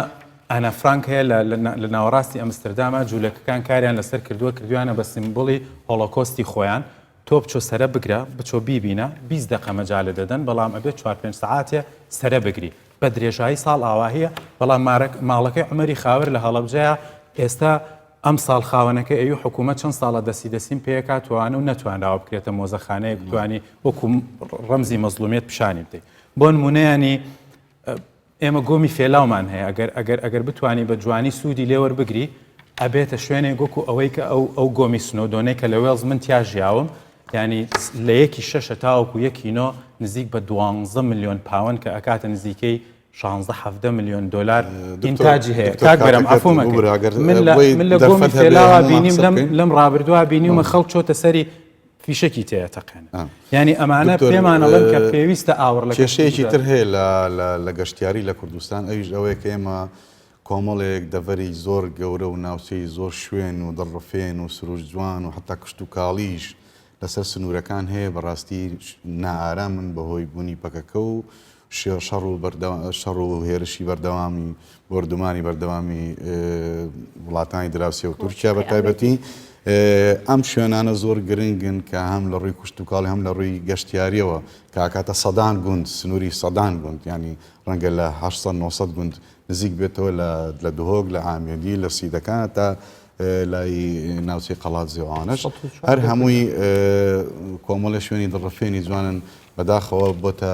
ئانا فرانک هەیە لە لە ناوەڕاستی ئەمسترداما جوولەکەکان کاریان لەسەر کردووە کردویانە بە سیمبولی هۆڵۆکۆستی خۆیان، تۆ بچۆ سەرە بگرە، بچۆ بیبینە، 20 دەقە مەجالت دەدەن، بەڵام ئەبێ چوار پێنج سەعاتێ سەرە بگری. بە درێژایی ساڵ ئاواهیە، بەڵام مارەک ماڵەکەی عومەری خاوەر لە هەڵەبجەیە ئێستا ئەمساڵ خاوەنەکەی ئەیو حکوومەت چەند ساڵە دەستی دەستیم پێکات توانە و نەتوانراوە بکرێتە مۆزەخانەیەک بتوانی وەکو ڕەمزی مەزڵومیەت پیشانی بدەیت بۆ نمونەیانی ئێمە گۆمی فێلاومان هەیە ئەگەر ئەگەر ئەگەر بتانی بە جوانی سوودی لێوەربگری ئەبێتە شوێنێک وەکو ئەوەی کە ئەو ئەو گۆمی سنۆدۆنەی کە لە وێڵز من تیا ژیاوم ینی لە یەکی شەشە تاوەکو یەکی نۆ نزیک بە دوانزە ملیۆن پاوەن کە ئەکاتە نزیکەی شانزە حەڤدە ملیۆن دۆلار ئینتاجی هەیە کاک بەرەم عەفوو مەکەی من لە من لە گۆمی فێلاوە بینیم لەم لەم ڕابردووە بینیومە خەڵک چۆتە سەری فیشەکی تێ تەقێنە یعنی ئەمانە پێمان ئەڵێن کە پێویستە ئاوڕ لە کێشەیەکی تر هەیە لە لە گەشتیاری لە کوردستان ئەویش ئەوەیە کە ئێمە کۆمەڵێک دەڤەری زۆر گەورە و ناوچەی زۆر شوێن و دڵڕفێن و سروشت جوان و حتا کشتوکاڵیش لەسەر سنوورەکان هەیە بەڕاستی نائارامن بەهۆی بوونی پەکەکە و شەڕ و شەڕ و هێرشی بەردەوامی بۆردومانی بەردەوامی وڵاتانی دراوسێ و تورکیا بە تایبەتی ئەم شوێنانە زۆر گرنگن کە هەم لە ڕووی کوشت و کاڵی هەم لە ڕووی گەشتیاریەوە کاکاتە سەدان گوند سنووری سەدان گوند ینی ڕەنگە لە 800 900 گوند نزیک بێتەوە لە دهۆک لە ئامێدی لە سیدەکان تا لای ناوچەی قەڵادزێ و ئەوانەش هەر هەمووی کۆمەڵێ شوێنی دڵڕفێنی جوانن بەداخەوە بۆتە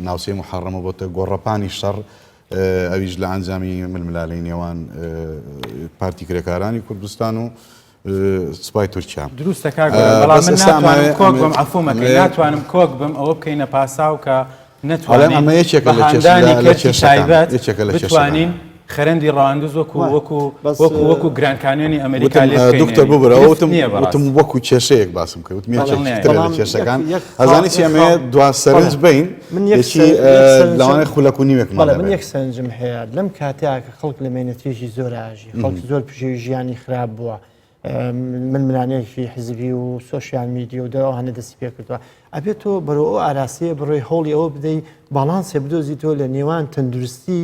ناوچەی محەڕەمە بۆتە گۆڕەپانی شەڕ ئەویش لە ئەنجامی ململانێی نێوان پارتی کرێکارانی کوردستان و سوپای تورکیا. دروستە کاک بەرام بەڵام من ناتوانم کۆک بم عەفوو مەکەی ناتوانم کۆک بم ئەوە بکەینە پاساو کە نەتوانین ئەمە یەکێکە بە لە کێشە هاندانی لە کەرتی کێشەکان تایبەت یەکێکە لە کێشەکان بتوانین خەرەندی ڕەواندز وەکو وەکو بەس وەکو وەکو گراند کانیۆنی ئەمریکا وتم لێ بکەین دکتۆر یعنی ببورە گرفت وتم نییە وتم بەڕاستی وەکو کێشەیەک باسم کرد وتم یەکێکی دڵنیای ترە لە بەڵام یەک کێشەکان یەک ئەزانی خاڵ چی یەک ئەمەیە خاڵ دوا سەرنج بەڵێ بین من یەک یەکی سەر یەک سەرنجم لەوانەیە خولەک و نیوێکمان بەڵێ من هەبێ یەک سەرنجم هەیە لەم کاتەیە کە خەڵک لە مەینەتیەکی زۆر ئاژی خەڵک زۆر پژێوی ژیانی خراپ بووە ململانێکی حزبی و سۆشیال میدیا و دەوانە دەستی پێکردووە ئەبێت تۆ بەرەو ئەو ئاراستەیە بڕۆی هەوڵی ئەوە بدەی باڵانسێ بدۆزیتەوە لە نێوان تەندروستی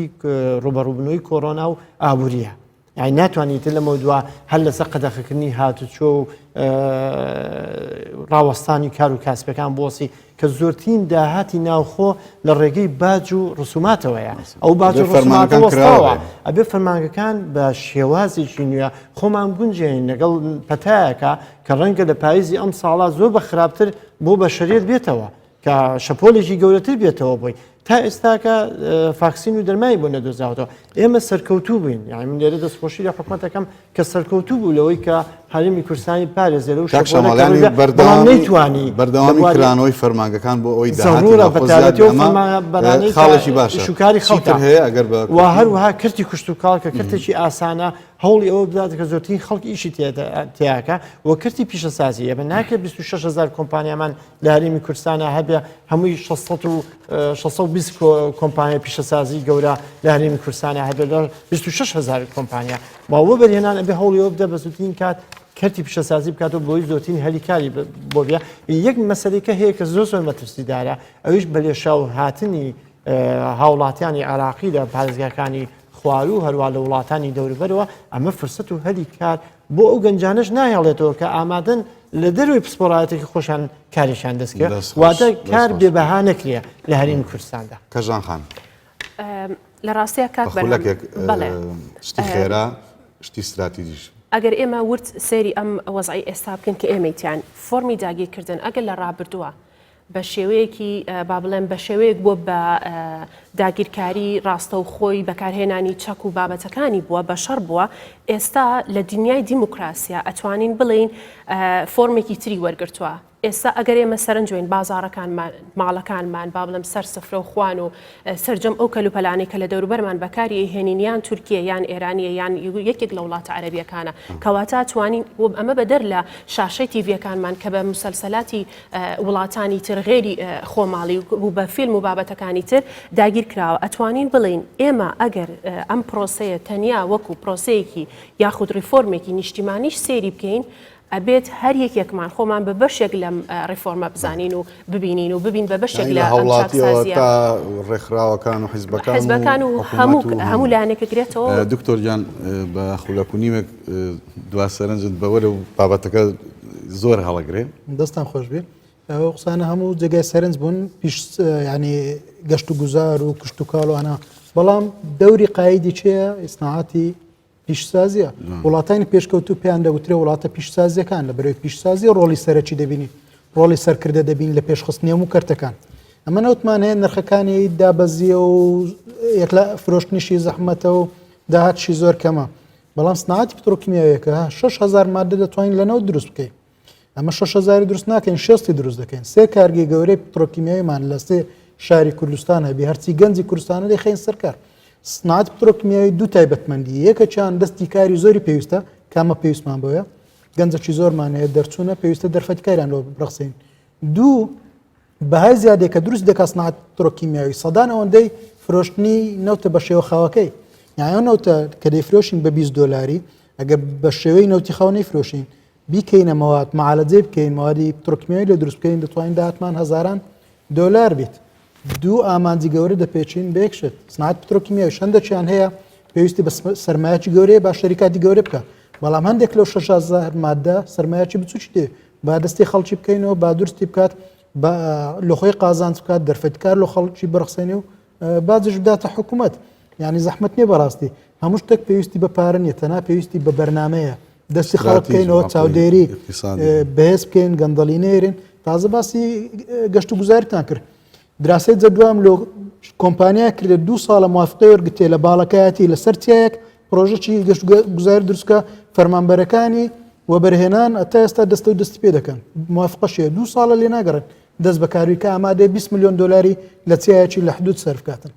ڕوبەڕوبنەوەی کۆرۆنا و ئابووریە یعنی ناتوانیت لەمە دوا هەر لەسەر قەدەخەکردنی هاتوچۆ و ڕاوەستانی کار و کاسپەکان بۆسی کە زۆرترین داهاتی ناوخۆ لە ڕێگەی باج و ڕسوماتەوەیە ئەو باج و ڕسوماتە وەستاوە ئەبێ فەرمانگەکان بە شێوازێکی نوێ خۆمان بگونجێنین لەگەڵ پەتایەکە کە ڕەنگە لە پاییزی ئەم ساڵا زۆر بە خراپتر بۆ بەشەریت بێتەوە کە شەپۆلێکی گەورەتر بێتەوە بۆی تا ئێستاکە فاکسین و دەرمانی بۆ نەدۆزراوەتەوە ئێمە سەرکەوتوو بووین یعنی من لێرە دەستخۆشی لە حکومەتەکەم کە سەرکەوتوو بوو لەوەی کە هەرێمی کوردستانی پارێزێ لەو کاک شەپۆلە شەماڵ کە یانی ڕوویدا، بەڵام بەردەوامی نەیتوانی لە بەردەوامی بواری کرانەوەی فەرمانگەکان بۆ ئەوەی داهاتی زەڕوورە ناوخۆ بە زیاد تایبەتی ئەو ئەمە فەرمانبەرانەی کە خاڵێکی باشە ئیش و کاری چیتر خەڵکە هەیە ئەگەر بە و کورتی هەروەها کەرتی کشتوکاڵ کە کەرتێکی ئاسانە هەوڵی ئەوە بدات کە زۆرترین خەڵک ئیشی تیاکە و کەرتی پیشەسازی ئێمە ناکرێت 26000 کۆمپانیامان لە هەرێمی کوردستانا هەبێ هەمووی 620 کۆمپانیای پیشەسازی گەورە لە هەرێمی کوردستانا هەبێ لە 26000 کۆمپانیا با وەبەرهێنان ئەبێ هەوڵی ئەوە بدە بە زووترین کات کەرتی پیشەسازی بکاتەوە بۆی زۆرترین هەلی کاری بۆ بێ یەک مەسەلەیەکە هەیە کە زۆر زۆر مەترسیدارە ئەویش بە لێشاو هاتنی هاوڵاتیانی عێراقی لە پارێزگاکانی خواروو و هەروا لە وڵاتانی دەوروبەرەوە، ئەمە فرسەت و هەلی کار بۆ ئەو گەنجانەش ناهێڵێتەوە کە ئامادەن لە دەرەوەی پسپۆڕایەتێکی خۆشیان کارێکیان دەست بکەوێت، دەست خۆش، واتە دەست کار خۆش. بێ بەها نەکرێ لە هەرێمی کوردستاندا. کەژان خان. لە ڕاستیا کاک بە بەرهەم، خولەکێک بەڵێ. شتی خێرا، شتی ستراتیجیش. ئەگەر ئێمە ورد سەیری ئەم وەزعەی ئێستا بکەین کە ئێمەی تیاین، فۆرمی داگیرکردن ئەگەر لە ڕابردووە بە شێوەیەکی با بڵێم بە شێوەیەک بووە بە داگیرکاری ڕاستەوخۆی بەکارهێنانی چەک و بابەتەکانی بووە بە شەڕ بووە ئێستا لە دنیای دیموکراسیا ئەتوانین بڵێین فۆرمێکی تری وەرگرتووە ئێستا ئەگەر ئێمە سەرنجوین بازاڕەکانمان ماڵەکانمان با بڵێم سەر سفرە و خوان و سەرجەم ئەو کەلوپەلانەی کە لە دەوروبەرمان بەکاری ئەیهێنین یان تورکیە یان ئێرانیە یان یەکێک لە وڵاتە عەرەبیەکانە کەواتە توانین ئەمە بەدەر لە شاشەی تیڤیەکانمان کە بە مسەلسەلاتی وڵاتانی تر غەیری خۆماڵی و بە فیلم و بابەتەکانی تر داگیر کراوە ئەتوانین بڵێین ئێمە ئەگەر ئەم پرۆسەیە تەنیا وەکو پرۆسەیەکی یاخود ڕیفۆرمێکی نیشتیمانیش سەیری بکەین ئەبێت هەر یەکێکمان خۆمان بە بەشێک لەم ڕیفۆرمە بزانین و ببینین و ببین بە بەشێک یانی لە لە ئەم هاوڵاتیەوە چاکسازییە. تا ڕێکخراوەکان و حیزبەکان و حیزبەکان و حکوومەت هەموو و هەموو هەموو. لایەنێک گرێتەوە. دکتۆر گیان بە خولەک و نیوێک دوا سەرنجت بەوەرە و بابەتەکە زۆر هەڵەگرێ. دەستان خۆش بێ ئەو قسانە هەموو جێگای سەرنج بوون پیش ینی گەشت و گوزار و کشت و کاڵ و ئەنا بەڵام دەوری قایدی چێە ئیسناعاتی. پیشسازیە وڵاتانی پێشکەوتو پێیان دەگوترێ وڵاتە پیشسازیەکان لە بەرەوەی پیشسازی ڕۆڵی سەرەکی دەبینی ڕۆڵی سەرکردە دەبین لە پێشخستنی هەموو کەرتەکان ئەمە نەوتمان هەیە نرخەکانی دابەزیە و یەکلا فرۆشتنیشی زەحمەتە و داهاتشی زۆر کەمە بەڵام سناعەتی پترۆکیمیاویەکە 6000 مادە دەتوانین لە نەوت دروست بکەین ئەمە 6000 دروست ناکەین شێستی دروست دەکەین سێ کارگەی گەورەی پترۆکیمیاویمان لە سێ شاری کوردستان هەبی هەرچی گەنجی کوردستانە دەخەین سەرکار سناعەت پترۆکیمیاوی دوو تایبەتمەندی یەکەکیان دەستی کاری زۆری پێویستە کامە پێویستمان بۆیە گەنجەکی زۆرمان هەیە دەرچوونە پێویستە دەرفەتی کاریان لۆ بڕەخسێنین دوو بەهای زیادێک کە دروست دەکات سناعەت پترۆکیمیاوی سەدان ئەوەندەی فرۆشتنی نەوتە بە شێوە خاوەکەی یان ئەو نەوتە کە دەیفرۆشین بە 20 دۆلاری ئەگەر بە شێوەی نەوتی خاو نەیفرۆشین بیکەینە مەواد معالەجەی بکەین مەوادی پترۆکیمیاوی لێ دروست بکەین دەتوانین داهاتمان هەزاران دۆلار بیت دوو ئامانجی گەورە دەپێچین بە یەک شت سناعەت پترۆکیمیاویش هەندێکیان هەیە پێویستی بە سەرمایەکی گەورەیە با شەریکاتی گەورە بکە بەڵام هەندێک لەو 6هزار مادە سەرمایەکی بچوکی دێ با دەستی خەڵکی بکەینەوە با دروستی بکات لە خۆی قازانج بکات دەرفەت کار لە خەڵکی بڕخسێنێ و باجش بداتە حکوومەت یعنی زەحمت نییە بەڕاستی هەموو شتێک پێویستی بە پارە نیە تەنها پێویستی بە بەرنمەیە دەستی خەڵک بکەینەوە چاودێری بەهێز بکەین گەندەڵی نێرین تازە باسی گەشت و گوزارتان کرد دراسەی جەدوام لۆ کۆمپانیا کردە دوو ساڵە موافقەی وەرگتێ لە باڵەکایەتی لەسەر تایەک پرۆژەی گەشت گوزاری دروستکە فەرمانبەرەکانی وەبەرهێنان ئەتا ئێستا دەستە و دەستی پێ دەکەن موافقەشێ دوو ساڵە لێ ناگەڕن دەست بەکاروی کە ئامادەیە 20 میلیۆن دلاری لە چیایەکی لە حدود سەرف کاتن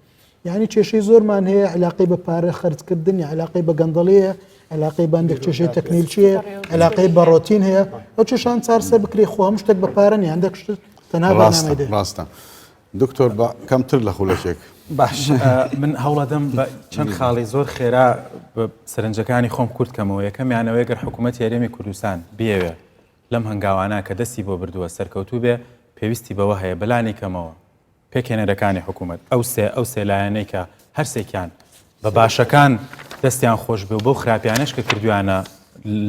یعنی کێشەی زۆرمان هەیە علاقەی بە پارە خەرجکردن یا علاقەی بە گەندەڵیە علاقەی بە هەندێک کێشەی تەکنیلچیە علاقەی بە ڕۆتین هەیە ئەو کێشان چارسەر بکرێ خۆ هەموو شتێک بە پارە نیە هەندێک شت تەنها بەرنامەی دێ ڕاستە دکتۆر بە کەمتر لە خولەکێک. باش من هەوڵەدەم بە چەند خاڵی زۆر خێرا بە سەرنجەکانی خۆم کورت کەمەوە یەکەمیانەوەی گەر حکوومەتی هەرێمی کوردستان بیەوێ لەم هەنگاوانە کە دەستی بۆ بردووە سەرکەوتوو بێ پێویستی بەوە هەیە بەلانی کەمەوە پێکهێنەرەکانی حکوومەت، ئەو سێ ئەو سێ لایەنەی کە هەرسێکیان بە باشەکان دەستیان خۆش بێ و بەو خراپیانەش کە کردویانە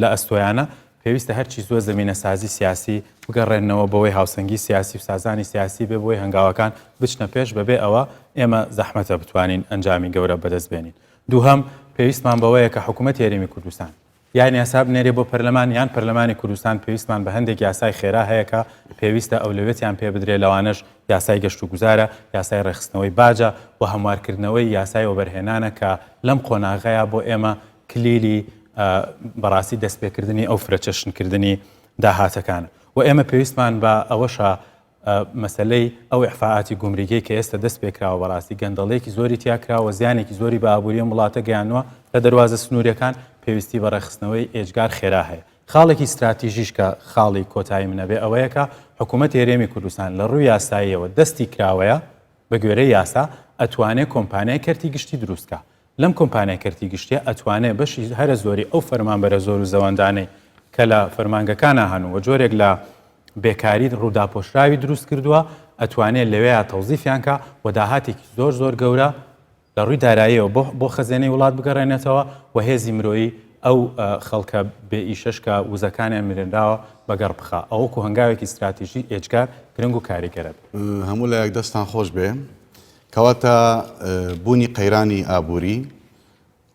لە ئەستۆیانە، پێویستە هەرچی زووە زەمینەسازی سیاسی بگەڕێننەوە بەوەی هاوسەنگی سیاسی و سازانی سیاسی بێ بۆی هەنگاوەکان بچنە پێش، بەبێ ئەوە ئێمە زەحمەتە بتوانین ئەنجامی گەورە بەدەست بێنین. دووهەم، پێویستمان بەوەیە کە حکوومەتی هەرێمی کوردستان، یان یاسا بنێرێ بۆ پەرلەمان یان پەرلەمانی کوردستان پێویستمان بە هەندێک یاسای خێرا هەیە کە پێویستە ئەولەویەتیان پێ بدرێ لەوانەش یاسای گەشتوگوزارە، یاسای ڕێکخستنەوەی باجە و هەموارکردنەوەی یاسای وەبەرهێنانە کە لەم قۆناغەیا بۆ ئێمە کلیلی بەڕاستی دەستپێکردنی ئەو فرەچەشنکردنی داهاتەکانە و ئێمە پێویستمان بە ئەوەشە مەسەلەی ئەو ئیعفائاتی گومریگەی کە ئێستا دەست پێکراوە بەڕاستی گەندەڵیەکی زۆری تیا کراوە زیانێکی زۆری بە ئابووری ئەم وڵاتە گەیاندووە لە دەروازە سنووریەکان پێویستی بە ڕێکخستنەوەی ئێجگار خێرا هەیە خاڵێکی ستراتیژیش کە خاڵی کۆتایی منە بێ ئەوەیە کە حکوومەتی هەرێمی کوردستان لە ڕووی یاساییەوە دەستی کراوەیە بە گوێرەی یاسا ئەتوانێ کۆمپانیای کەرتی گشتی دروست کا لەم کۆمپانیای کەرتی گشتیە ئەتوانێ بەشی هەرە زۆری ئەو فەرمانبەرە زۆر و زەوەندانەی کە لە فەرمانگەکانا هەن و جۆرێک لە بێکاری ڕووداپۆشراوی دروست کردووە ئەتوانێ لەوێیا تەوزیفیان کا و داهاتێکی زۆر زۆر گەورە لە ڕووی داراییەوە بۆ بۆ خەزێنەی وڵات بگەڕێنێتەوە و هێزی مرۆیی ئەو خەڵکە بێ ئیشەش کە وزەکانیان مرێنراوە بەگەڕ بخا ئەوە وەکو هەنگاوێکی ستراتیژی ئێجگار گرنگ و کاریگەرە. هەموو لایەک دەستتان خۆش بێ. کەواتە بوونی قەیرانی ئابووری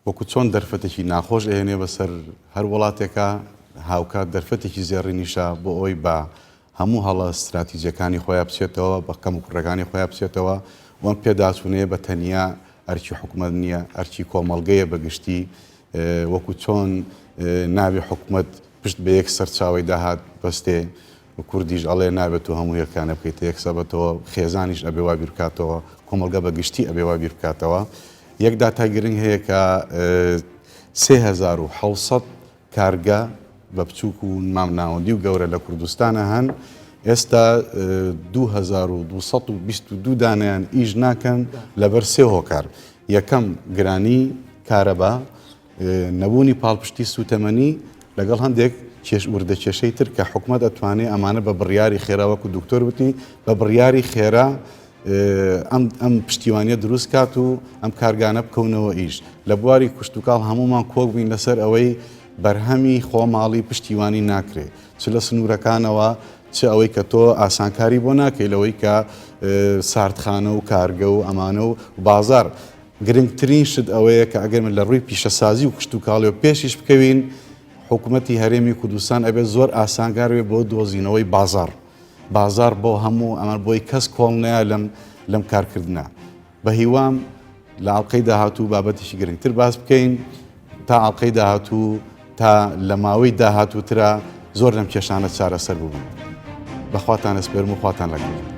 وەکو چۆن دەرفەتێکی ناخۆش ئەهێنێ بەسەر هەر وڵاتێکا، هاوکات دەرفەتێکی زێڕینیشە بۆ ئەوەی بە هەموو هەڵە ستراتیجیەکانی خۆیا بچێتەوە، بە کەموکوڕیەکانی خۆیا بچێتەوە و ئەم پێداچوونەیە بە تەنیا ئەرکی حکومەت نییە، ئەرکی کۆمەڵگەیە بە گشتی، وەکو چۆن نابێ حکومەت پشت بە یەک سەرچاوەی داهات بەستێ و کوردیش ئەڵێ نابێت تۆ هەموو هێلکانە بکەیتە یەک سەبەتەوە، خێزانیش ئەبێ وا بیر بکاتەوە، کۆمەڵگە بە گشتی ئەبێ وا بیر بکاتەوە. یەک داتای گرنگ هەیە کە 3700 کارگە بە بچووک و مامناوەندی و گەورە لە کوردستانە هەن، ئێستا 2222 دانیان ئیش ناکەن لەبەر سێ هۆکار. یەکەم گرانی کارەبا، نەبوونی پاڵپشتی سووتەمەنی لەگەڵ هەندێک کێش وردە کێشەی تر کە حکومەت ئەتوانێ ئەمانە بە بڕیاری خێرا وەکو دکتۆر وتی بە بڕیاری خێرا ئەم ئەم پشتیوانیە دروست کات و ئەم کارگانە بکەونەوە ئیش لە بواری کوشتتوکاڵ هەمومان کۆک بین لەسەر ئەوەی بەرهەمی خۆماڵی پشتیوانی ناکرێ چ لە سنوورەکانەوە چ ئەوەی کە تۆ ئاسانکاری بۆ ناکەی لەوەی کە ساردخانە و کارگە و ئەمانە و بازار. گرنگترین شت ئەوەیە کە ئەگەر من لە ڕووی پیشەسازی و کشتوکاڵیەوە پێشیش بکەوین، حکومەتی هەرێمی کوردستان ئەبێت زۆر ئاسانکار بێت بۆ دۆزینەوەی بازاڕ. بازاڕ بۆ هەموو ئەمان بۆی کەس کۆڵ نەیا لەم لەم کارکردنە. بە هیوام لە ئەڵقەی داهاتوو بابەتێکی گرنگتر باس بکەین تا ئەڵقەی داهاتوو تا لە ماوەی داهاتووترا زۆر لەم کێشانە چارەسەر ببن. بە خواتان ئەسپێرم و خواتان لەگەڵ.